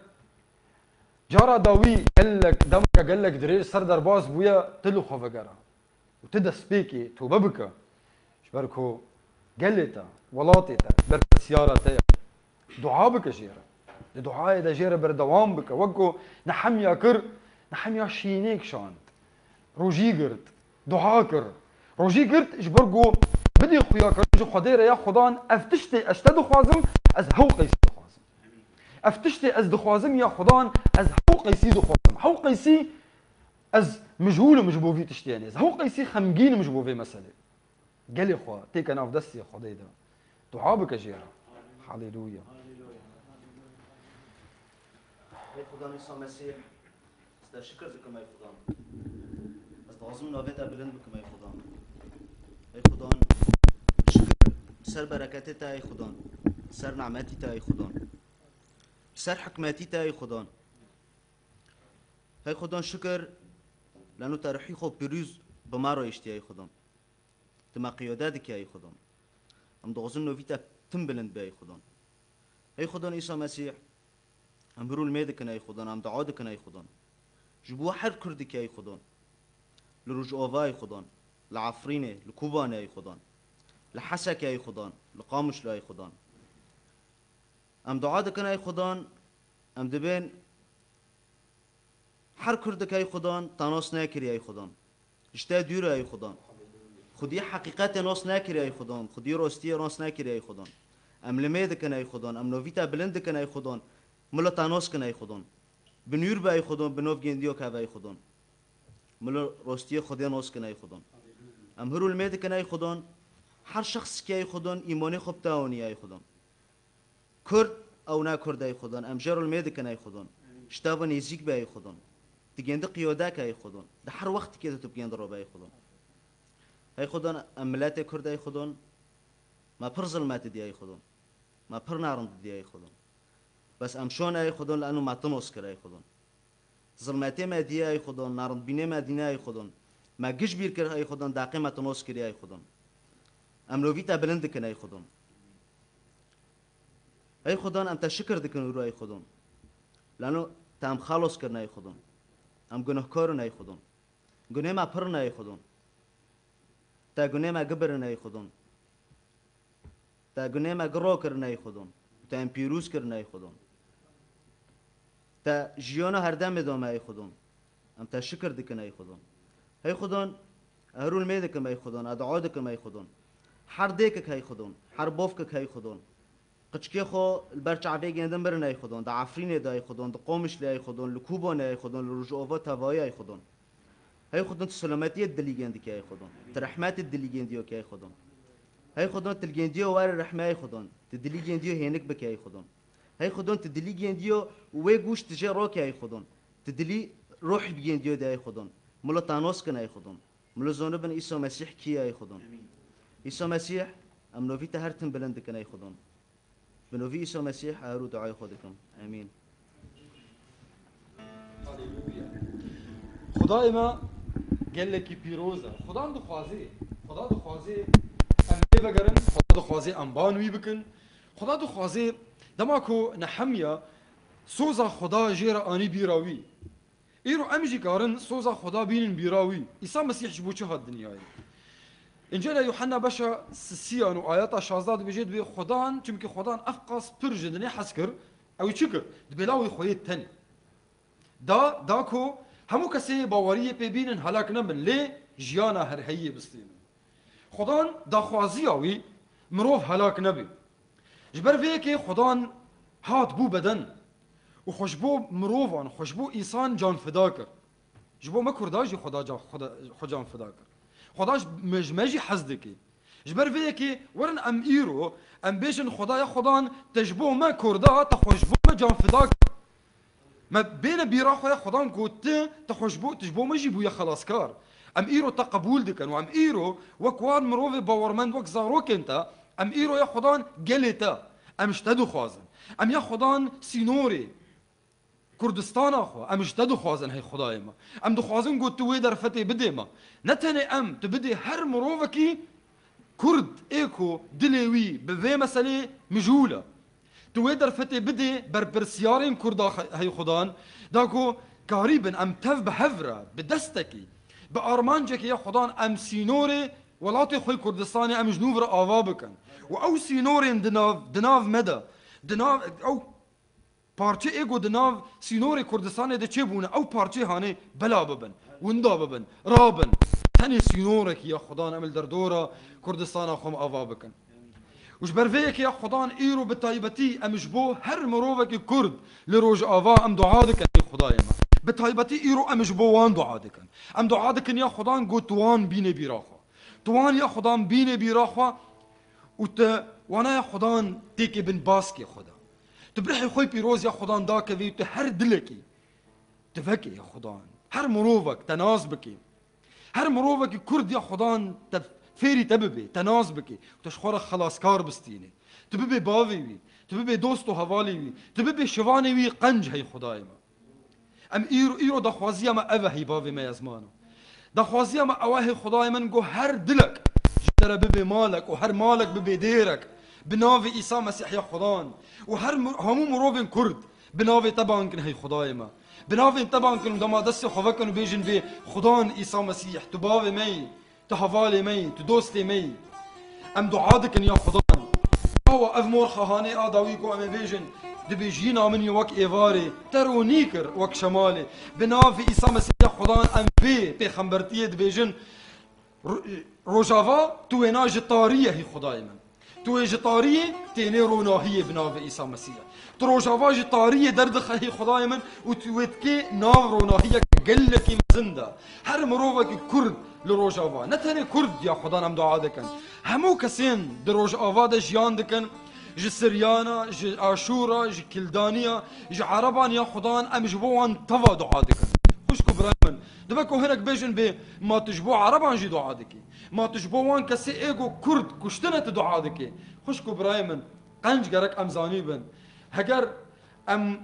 cara dawî gelek, demeke gelek dirêj ser derbas bûye, tu li xwe vegere. Û tu destpêkê tobe bike. Ji ber ku gelê te, welatê te, berpirsyara te ye. Dua bike jê re. Di duayê de jê re berdewam bike. Wek ku Nehemya kir, Nehemya şînê kişand. Rojî girt. Dua kir. Rojî girt ji ber ku bidê xuyakirin ji Xwedê re ya Xudan, ev tiştê ez te dixwazim, ez hew qeysî dixwazim. Ev tiştê ez dixwazim ya Xudan, ez hew qeysî dixwazim. Hew qeysî Ez mijhûl im ji bo vî tiştê, yanî ez hew qeysî xemgîn im ji bo vê meselê. Gelê xwe têke nav destê Xwedê de. Dua bike jê re. Haleluya. Ey Xudan Îsa Mesîh, ez te şikir dikim ey Xudan. Ez dixwazim navê te bilind bikim ey Xudan. Ey Xudan, şikir ser bereketê te ey Xudan. Ser nimetî te ey Xudan. Ser hikmetî te ey Xudan. Hey Xudan şikir, leno te ruhî xwe pîrûz bi me re hiştiye ey Xudan. Tu me qiyade dike ey Xudan. Em dixwazin novî te tim bilind be ey Xudan. Ey Xudan Îsa Mesîh, em hurûl mê dikin ey Xudan, em dua dikin ey Xudan. Ji bo her Kurdikê ey Xudan. Li Rojava ey Xudan, li Efrînê, li Kobanê ey Xudan. Li Hesekê ey Xudan, li Qamişlo ey Xudan. Em dua dikin ey Xudan, em dibên her Kurdek ey Xudan, te nas nekiriye ey Xudan. Ji te dûr e ey Xudan. Xwediyê heqîqetê nas nekiriye ey Xudan. Xwediyê rostiyê nas nekiriye ey Xudan. Em limê dikin ey Xudan. Em novî te bilind dikin ey Xudan. Milo te nas kin ey Xudan. Bi nûr be ey Xudan, bi nov gêndiyo keve ey Xudan. Milo rostiyê Xwedê nas kin ey Xudan. Em hurûl mê dikin ey Xudan. Her şexsikê ey Xudan, îmanê xwe bi te aniye ey Xudan. Kurd, ew ne Kurd ey Xudan. Em jê re lmê dikin ey Xudan. Ji te ve nêzîk be ey Xudan. Digêndi qiyodek ey Xudan. Di her wextikê de tu bigêndi robe ey Xudan. Ey Xudan, em miletê Kurd ey Xudan. Me pir zilmet didiye ey Xudan. Me pir narind didiye ey Xudan. Bes em şon ey Xudan, li eno me tinos kir ey Xudan. Zilmetê me diye ey Xudan, narindbînê me dîne ey Xudan. Me giş bîr kir ey Xudan, daqê me tinos kiriye ey Xudan. Em lovî te bilind dikin ey Xudan. Ey Xudan, em te şikir dikin îro ey Xudan. Lano te em xelos kirin ey Xudan. Em gunohkar in ey Xudan. Gunê me pir in ey Xudan. Te gunê me gibirin ey Xudan. Te gunê me giro kirin ey Xudan. Te em pîrûz kirin ey Xudan. Te jiyana herdemê da me ey Xudan. Em te şikir dikin ey Xudan. Hey Xudan, ez rûl mê dikim ey Xudan, ez dua dikim ey Xudan. Her dêkik hey Xudan, her bovkik hey Xudan. Qiçkê xwe li ber çavê gêndin mirin ey Xudan. Di Efrînê de ey Xudan, di Qomişlê ey Xudan, li Kobanê ey Xudan, li Rojova tevayî ey Xudan. Hey Xudan, tu selametiyê dilî gêndikê ey Xudan. Tu rehmetê dilî gêndiyo ke ey Xudan. Hey Xudan, tu li gêndiyo were rehme ey Xudan. Tu dilî gêndiyo hênik bike ey Xudan. Hey Xudan, tu dilî gêndiyo wê goş tu jê roke ey Xudan. Tu dilî ruhî bigêndiyo de ey Xudan. Milo tanos kin ey Xudan. Milo zonibin Îsa Mesîh kî ye ey Xudan. Îsa Mesîh, em novî te her tim bilind dikin ey Xudan. Bi novî Îsa Mesîh, ez rû duayê xwe dikim. Emîn. Haleluya. Xwedayê me gelekî pîroz e. Xudan dixwazê, Xuda dixwazê em lê vegerin, Xuda dixwazê em ban wî bikin. Xuda dixwazê dema ku Nehemya soza Xuda jê re anî bîra wî. Îro em jî karin soza Xuda bînin bîra wî. Îsa Mesîh ji bo çi hat dinyayê? Încîla Yuhanna beşa sisiyan û ayeta şazdeh dibêje, dibê Xudan, çimkî Xudan ev qas pir ji dinê hez kir, ew çi kir? Dibê lawê xwe yê tenê da, da ku hemû kesê baweriyê pê bînin, helak nebin, lê jiyana herheyiyê bistînin. Xudan daxwaziya wî mirov helak nebe. Ji ber vê yekê Xudan hat bû beden û xwe ji bo mirovan, xwe ji bo însan can fida kir. Ji bo me Kurda jî Xuda ca-, Xuda, xwe can fida kir. Xuda ji me, ji me jî hez dike. Ji ber vê yekê werin em îro, em bêjin Xwedaya Xudan te ji bo me Kurda, te xwe ji bo me can fida kir. Me bêne bîra xwe ya Xudan ku tu, te xwe ji bo, tu ji bo me jî bûye xelaskar. Em îro te qebûl dikin û em îro wek wan mirovê bawermend, wek zarokên te, em îro ya Xudan gelê te. Em ji te dixwazin. Em ya Xudan sînorê Kurdistana xwe, em ji te dixwazin hey Xwedayê me. Em dixwazin ku tu wê derfetê bidê me. Ne tenê em, tu bidê her mirovekî Kurd ê ku dilê wî bi vê meselê mijûl e. Tu wê derfetê bidê berpirsiyarên Kurda xe-, hey Xudan, da ku karîbin em tev bi hev re, bi destekî, bi armancekê ya Xudan em sînorê welatê xwe Kurdistanê em ji nû vir ava bikin. Û ew sînorên di nav, di nav me de, di nav, ew parçe ê ku di nav sînorê Kurdistanê de çêbûne, ew parçeyê hanê bela bibin, winda bibin, rabin. Tenê sînorekî ya Xudan em li derdora Kurdistana xwe em ava bikin. Û ji ber vê yekê ya Xudan îro bi taybetî em ji bo her mirovekî Kurd li Rojava em dua dikin, ey Xwedayê me. Bi taybetî îro em ji bo wan dua dikin. Em dua dikin ya Xudan ku tu wan bînê bîra xwe. Tu wan ya Xudan bînê bîra xwe û tu wana ya Xudan têkê bin baskê xwe de. Tu bi rihê xwe pîroz ya Xudan dakevî û tu her dilekî tu vekê ya Xudan. Her mirovek te nas bikê. Her mirovekî Kurd ya Xudan te fêrî te bibê, te nas bikê. Tu ji xwe re xelaskar bistînê. Tu bibê bavê wî, tu bibê dost û hevalê wî, tu bibê şivanê wî qenc hey Xwedayê me. Em îro, îro daxwaziya me ev e hey bavê me ezmano. Daxwaziya me ew e hey Xwedayê min ku her dilek ji te re bibê malek û her malek bibê dêrek. Bi navê Îsa Mesîh ya Xudan û her mi-, hemû mirovên Kurd bi navê te bang kin hey Xwedayê me. Bi navên te bang kin û dema destê xwe vekin û bêjin vê Xudan Îsa Mesîh, tu bavê me yî. Tu hevalê me yî, tu dostê me yî. Em dua dikin ya Xudan. Awa ev morxa hanê a dawî ku em ê bêjin, dibê jiyîna min yê wek êvarê, te ronî kir wek şemalê. Bi navê Îsa Mesîh ya Xudan em vê pêxembertiyê dibêjin, ro-, Rojava tu wêna ji tariyê hî Xwedayê min. Tu wê ji tariyê tênê ronahiyê bi navê Îsa Mesîh. Tu Rojava ji tariyê derdixe hî Xwedayê min û tu wê dikê nav ronahiyek gelekî mezin de. Her mirovekî Kurd li Rojava, ne tenê Kurd ya Xwedan em dua dikin. Hemû kesên di Rojava de jiyan dikin, ji Siryana, ji Aşûra, ji Kildaniya, ji Ereban ya Xwedan em ji bo wan teva dua dikin. Xwişk û birayê min, dibe ku hinek bêjin bê ma tu ji bo Ereban jî dua dikî. Ma tu ji bo wan kesê ê ku Kurd kuştine tu dua dikê? Xwişk û birayê min, qenc gerek em zanî bin. Heger em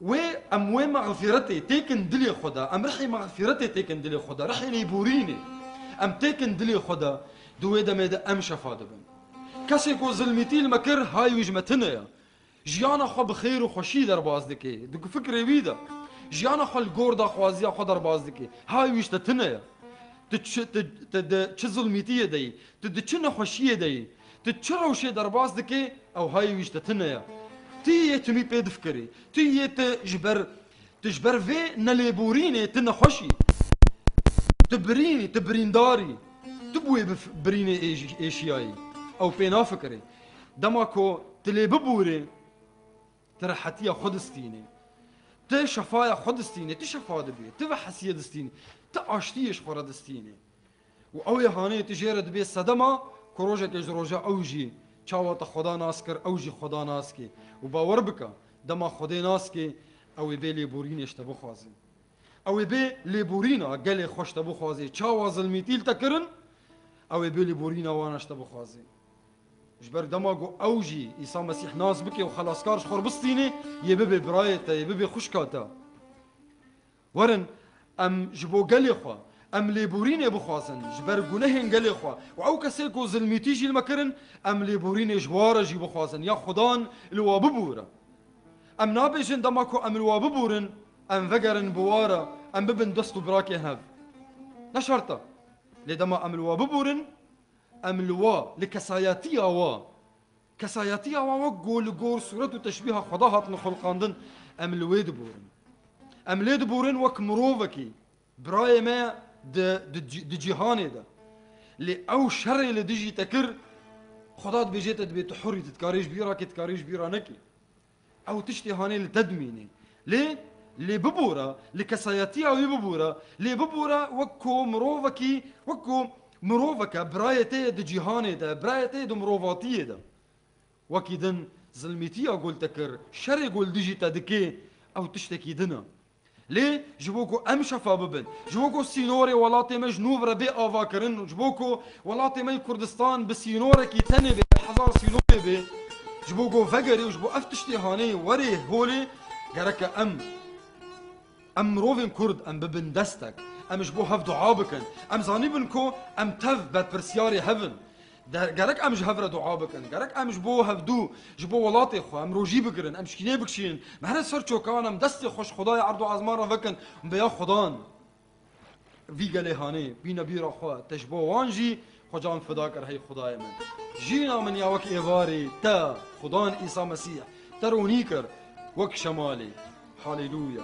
wê, em wê mexfîretê têkin dilê xwe de, em rihê mexfîretê têkin dilê xwe de, rihê lêborînê em têkin dilê xwe de, di wê demê de em şefa dibin. Kesê ku zilmîtî li me kir, hay wî ji me tune ye. Jiyana xwe bi xêr û xweşî derbas dike. Di fikrê wî de jiyana xwe li gor daxwaziya xwe derbas dike. Hay wî ji te tune ye. Tu çi, tu, tu di çi zulmîtiyê de yî, tu di çi nexweşiyê de yî, tu çi rewşê derbas dike, ew hay wî ji te tune ye. Tu yê timî pê difikirî. Tu yê tu ji ber, tu ji ber vê nelêborînê tu nexweş î. Tu birînî, tu birîndar î. Tu bi wê bif-, birînê êş-, êşiyayî. Ew pê nafikirê. Dema ku tu lê bibûrê, tu rehetiya xwe distînê. Tu şefaya xwe distînê, tu şefa dibê, tu vehesiyê distînê, tu aştiyê ji xwe re distînê. Û ew ê hanê tu jê re dibê sedema ku rojekê ji roja ew jî çawa te Xweda nas kir, ew jî Xweda nas kê. Û bawer bike, dema Xwedê nas kê, ew ê bê lêborînê ji te bixwazê. Ew ê bê lêborîna gelê xwe ji te bixwazê. Çawa zilmîtî li te kirin, ew ê bê lêborîna wana ji te bixwazê. Ji ber dema ku ew jî Îsa Mesîh nas bike û xelaskar ji xwe re bistînê, yê bibe birayê te, yê bibe xwişka te. Werin, em ji bo gelê xwe, em lêborînê bixwazin, ji ber gunehên gelê xwe. Û ew kesê ku zilmîtî jî li me kirin, em lêborînê ji wa re jî bixwazin. Ya Xudan li wa bibûre. Em nabêjin dema ku em li wa bibûrin, em vegerin bi wa re, em bibin dest û birakê hev. Ne şert e. Lê dema em li wa biborin, em li wa, li kesayetiya wa, kesayetiya wa wek ku li gor sûret û teşbîha Xweda hatine xulqandin, em li wê diborin. Em lê diborin wek mirovekî, birayê me di, di, cî- di cîhanê de. Lê ew şerê li dijî te kir, Xweda dibêje te dibê tu hur î, tu dikarî ji bîra kî, dikarî ji bîra nekî. Ew tiştê hanê li te dimîne. Lê, lê bibore, li kesayetiya wî bibore, lê bibore wek ku mirovekî, wek ku miroveke birayê te ye di cîhanê de, birayê te ye di mirovatiyê de. Wekî din zilmîtiya ku li te kir, şerê ku li dijî te dike, ew tiştekî din e. Lê ji bo ku em şefa bibin, ji bo ku sînorê welatê me ji nû re bê avakirin, ji bo ku welatê me yê Kurdistan bi sînorekî tenê bê, hezar sînorê bê, ji bo ku vegerê û ji bo ev tiştê hanê werê holê, gereke em, em mirovên Kurd, em bibin destek, em ji bo hev dua bikin. Em zanîbin ku em tev berpirsiyarê hev in. De, gerek em ji hev re dua bikin, gerek em ji bo hevdû, ji bo welatê xwe, em rojî bigirin, em şînê bikişînin, em here ser çokan, em destê xwe ji Xwedayê erd û ezman re vekin, em bi ya Xudan vî gelê hanê bîne bîra xwe, te ji bo wan jî xwe can fida kir, hey Xwedayê min. Jîna min ya wek êvarê te, Xudan Îsa Mesîh, te ronî kir wek şemalê. Haleluya.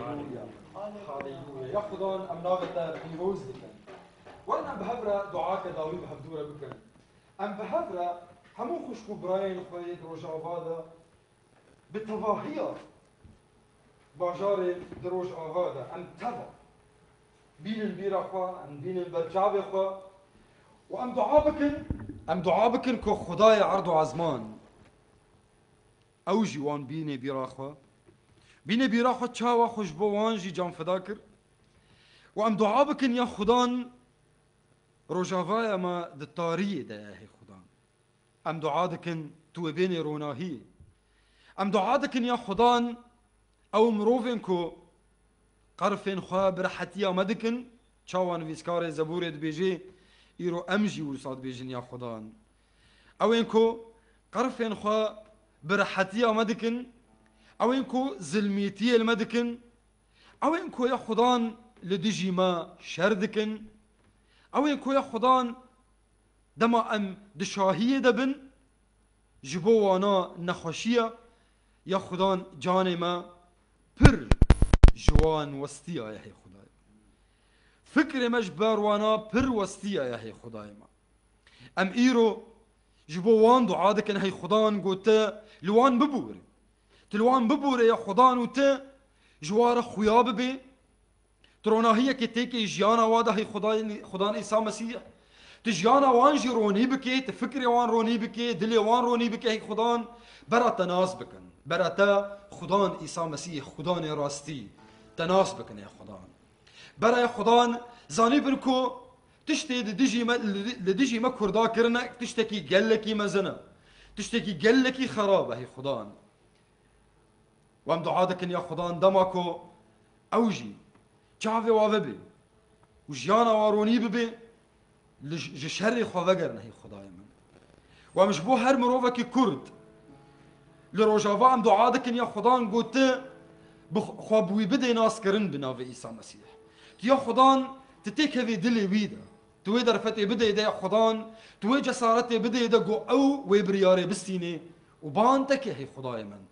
Haleluya. Haleluya. Ya Xudan, em navê te pîroz dikin. Werin em bi hev re duake dawî bi hevdû re bikin. Em bi hev re hemû xwişk û birayên xwe yê di Rojava de bi tevahiya bajarê di Rojava de em teva bînin bîra xwe, em bînin ber çavê xwe û em dua bikin, em dua bikin ku Xwedayê erd û ezman ew jî wan bînê bîra xwe. Bînê bîra xwe çawa xwe ji bo wan jî can fida kir. Û em dua bikin ya Xudan Rojavaya me di tariyê de ye, hey Xudan. Em dua dikin tu wê bênê ronahiyê. Em dua dikin ya Xudan ew mirovên ku qerfên xwe bi rehetiya me dikin, çawa nivîskarê Zebûrê dibêje, îro em jî wisa dibêjin ya Xudan. Ew ên ku qerfên xwe bi rehetiya me dikin, ew ên ku zilmîtiyê li me dikin, ew ên ku ya Xudan li dijî me şer dikin, ew ên ku ya Xudan dema em di şahiyê de bin, ji bo wana nexweşiya, ya Xudan canê me pir ji wan westiyaye hey Xudayê. Fikrê me ji ber wana pir westiyaye hey Xudayê me. Em îro ji bo wan dua dikin hey Xudan, got, tu li wan bibûre. Tu li wan bibûre ya Xudan û tu ji wa re xuya bibê. Tu ronahiyekê têkê jiyana wa de hey Xudayê-, Xudan Îsa Mesîh. Tu jiyana wan jî ronî bikê, tu fikrê wan ronî bikê, dilê wan ronî bikê hey Xudan. Bera te nas bikin. Bera te Xudan Îsa Mesîh, Xudanê rastî, te nas bikin hey Xudan. Bera ya Xudan zanîbin ku tiştê di dijî me, li, li dijî me Kurda kirine, tiştekî gelekî mezin e. Tiştekî gelekî xerab e hey Xudan. Û em dua dikin ya Xudan dema ku ew jî çavê wa vebê û jiyana wa ronî bibê, li j-, ji şerê xwe vegerine hey Xudayê min. Û em ji bo her mirovekî Kurd li Rojava em dua dikin ya Xudan, got, tu bi xwe bi wî bidê naskirin bi navê Îsa Mesîh. Tu ya Xudan, tu têkevê dilê wî de. Tu wê derfetê bidê de ya Xudan, tu wê cesaretê bidê de ku ew wê biryarê bistînê û ban te ke hey Xudayê min.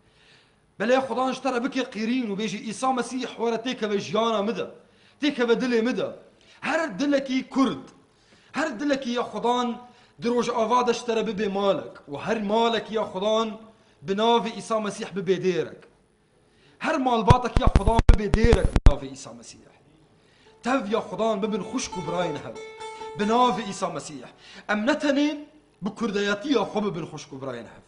Belê ya Xudan ji te re bike qîrîn û bêjî, Îsa Mesîh were têkeve jiyana min de, têkeve dilê min de. Her dilekî Kurd, her dilekî ya Xudan di Rojava de ji te re bibe malek û her malek ya Xudan bi navê Îsa Mesîh bibe dêrek. Her malbatek ya Xudan bibe dêrek bi navê Îsa Mesîh. Tev ya Xudan bibin xwişk û birayên hev. Bi navê Îsa Mesîh. Em ne tenê bi kurdeyetiya xwe bibin xwişk û birayên hev.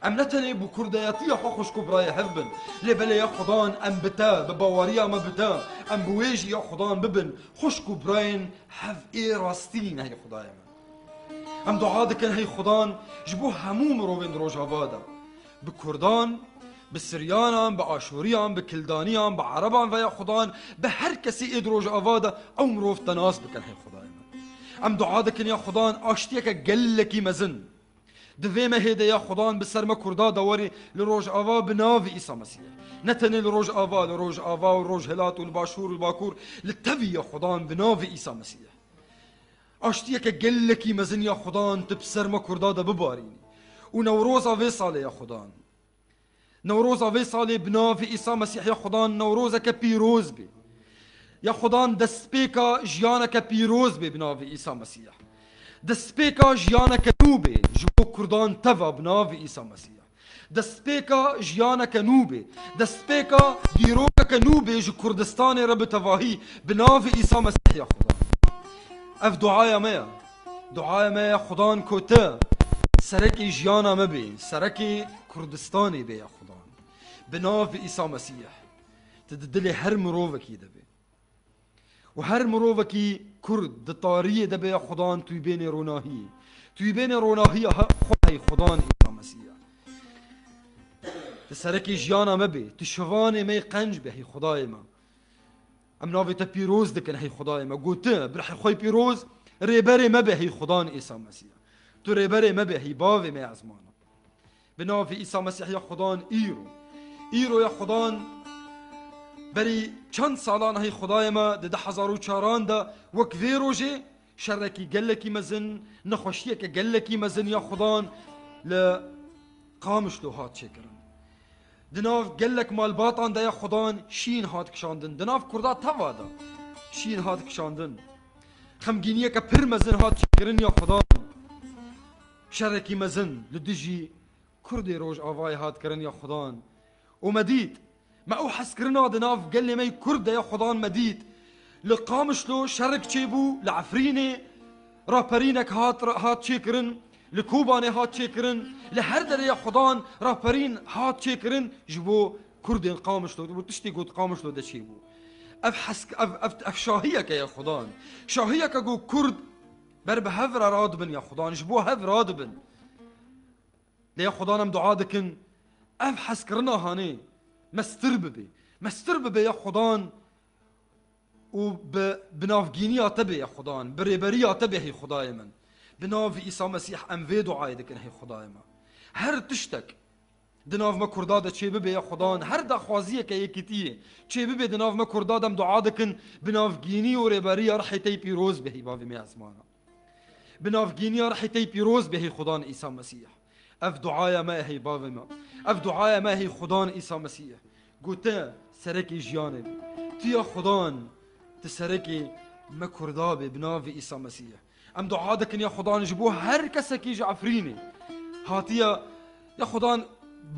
Em ne tenê bi kurdeyetiya xwe xwişk û birayê hev bin. Lê belê ya Xudan em bi te, bi baweriya me bi te, em bi wê jî ya Xudan bibin xwişk û birayên hev ê rastî ne hey Xudayê me. Em dua dikin hey Xudan ji bo hemû mirovên di Rojava de. Bi Kurdan, bi Siryanan, bi Aşûriyan, bi Kildaniyan, bi Ereban veya Xudan, bi her kesî ê di Rojava de ew mirov te nas bikin hey Xudayê me. Em dua dikin ya Xudan aştiyeke gelekî mezin. Di vê mehê de ya Xudan bi ser me Kurda de werî li Rojava bi navê Îsa Mesîh. Ne tenê li Rojava, li Rojava û Rojhilat û li Başûr û li Bakur, li tevî ya Xudan bi navê Îsa Mesîh. Aştiyeke gelekî mezin ya Xudan tu bi ser me Kurda de bibarînî. Û Newroza vê salê ya Xudan. Newroza vê salê bi navê Îsa Mesîh ya Xudan Newrozeke pîroz bê. Ya Xudan destpêka jiyaneke pîroz bê bi navê Îsa Mesîh. Destpêka jiyaneke nû bê ji bo Kurdan teva bi navê Îsa Mesîh. Destpêka jiyaneke nû bê. Destpêka dîrokeke nû bê ji Kurdistanê re bi tevahî bi navê Îsa Mesîh ya Xudan. Ev duaya me ye. Duaya me ye Xudan ku tu serekê jiyana me bê, serekê Kurdistanê bê ya Xudan. Bi navê Îsa Mesîh. Tu di dilê her mirovekî de bê. Û her mirovekî Kurd di tariyê de bê ya Xudan tu yî bênê ronahiyê. Tu yî bênê ronahiya he-, xwe hey Xudan Îsa Mesîh. Tu serekê jiyana me bê, tu şivanê me yê qenc bê hey Xudayê me. Em navê te pîroz dikin hey Xudayê me. Got tu, bi rihê xwe yê pîroz, rêberê me be hey Xudan Îsa Mesîh. Tu rêberê me be hey bavê me ezmana. Bi navê Îsa Mesîh ya Xudan îro. Îro ya Xudan berî çend salan hey Xudayê me di du hezar û çaran de wek vê rojê şerekî gelekî mezin, nexweşiyeke gelekî mezin ya Xudan li Qamişlo hat çêkirin. Di nav gelek malbatan de ya Xudan şîn hat kişandin. Di nav Kurda teva de şîn hat kişandin. Xemgîniyeke pir mezin hat çêkirin ya Xudan. Şerekî mezin li dijî Kurdê Rojavayê hat kirin ya Xudan. Û me dît, me ew hezkirina di nav gelê me yê Kurd de ya Xudan me dît. Li Qamişlo şerek çêbû, li Efrînê raperînek hat, hat çêkirin, li Kobanê hat çêkirin, li her derê ya Xudan raperîn hat çêkirin ji bo Kurdên Qamişlo, bo tiştê got Qamişlo de çêbû. Ev hesk-, ev, ev, ev şahiyeke ya Xudan. Şahiyeke got Kurd ber bi hev re radibin ya Xudan, ji bo hev radibin. Lê ya Xudan em dua dikin, ev hezkirina hanê mestir bibe. Mestir bibe ya Xudan û bi, bi navgîniya te bê ya Xudan, bi rêberiya te bê hey Xudayê min. Bi navê Îsa Mesîh em vê duayê dikin hey Xudayê me. Her tiştek di nav me Kurda de çêbibe ya Xudan, her daxwaziyeke yekîtiyê çêbibe di nav me Kurda de em dua dikin, bi navgînî û rêberiya rihê te yê pîroz bê hey bavê me ezmana. Bi navgîniya rihê te yê pîroz bê hey Xudan Îsa Mesîh. Ev duaya me hey bavê me. Ev duaya me hey Xudan Îsa Mesîh. Got te serekê jiyanê bî. Tu ya Xudan, tu serekê me Kurda bê bi navê Îsa Mesîh. Em dua dikin ya Xudan ji bo her kesekî ji Efrînê hatiye ya Xudan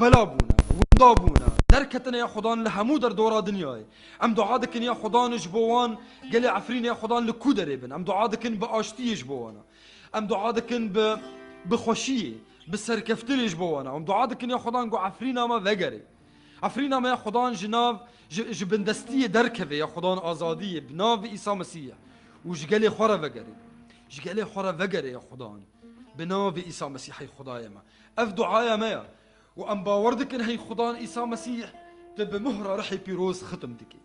bela bûne, winda bûne, derketine ya Xudan li hemû derdora dinyayê. Em dua dikin ya Xudan ji bo wan gelê Efrînê ya Xudan li ku derê bin. Em dua dikin bi aştiyê ji bo wana. Em dua dikin bi, bi xweşiyê, bi serkeftinê ji bo wana. Em dua dikin ya Xudan ku Efrîna me vegere. Efrîna me ya Xudan ji nav, ji, ji bindestiyê derkeve ya Xudan azadiyê bi navê Îsa Mesîh û ji gelê xwe re vegere. Ji gelê xwe re vegere ya Xudan. Bi navê Îsa Mesîh hey Xudayê me. Ev duaya me ya. Û em bawer dikin hey Xudan Îsa Mesîh, tu bi muhra Rihê Pîroz xitim dikî.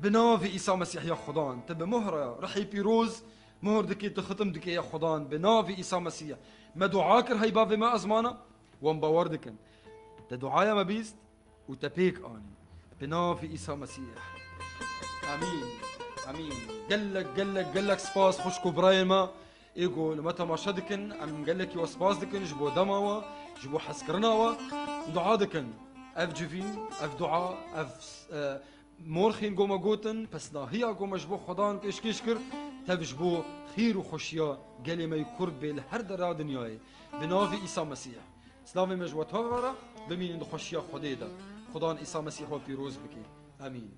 Bi navê Îsa Mesîh ya Xudan, tu bi muhra Rihê Pîroz muhr dikî, tu xitim dikî ya Xudan. Bi navê Îsa Mesîh. Me dua kir hey bavê me ezmana, wan bawer dikin. Te duaya me bîst û te pêk anî. Bi navê Îsa Mesîh. Amîn. Amîn. Gelek, gelek, gelek spas xwişk û birayên me. Ê ku li me temaşe dikin, em gelekî we spas dikin ji bo dema we, ji bo hezkirina we. Dua dikin. Ev civîn, ev dua, ev, e, morxên ku me gotin, pesnahiya ku me ji bo Xudan pêşkêş kir, tev ji bo xîr û xweşiya gelê me yê Kurd bê li her dera dinyayê. Bi navê Îsa Mesîh. Silavê me ji we tevera, bimînin di xweşiya Xwedê de. Xudan Îsa Mesîh we pîroz bike. Amîn.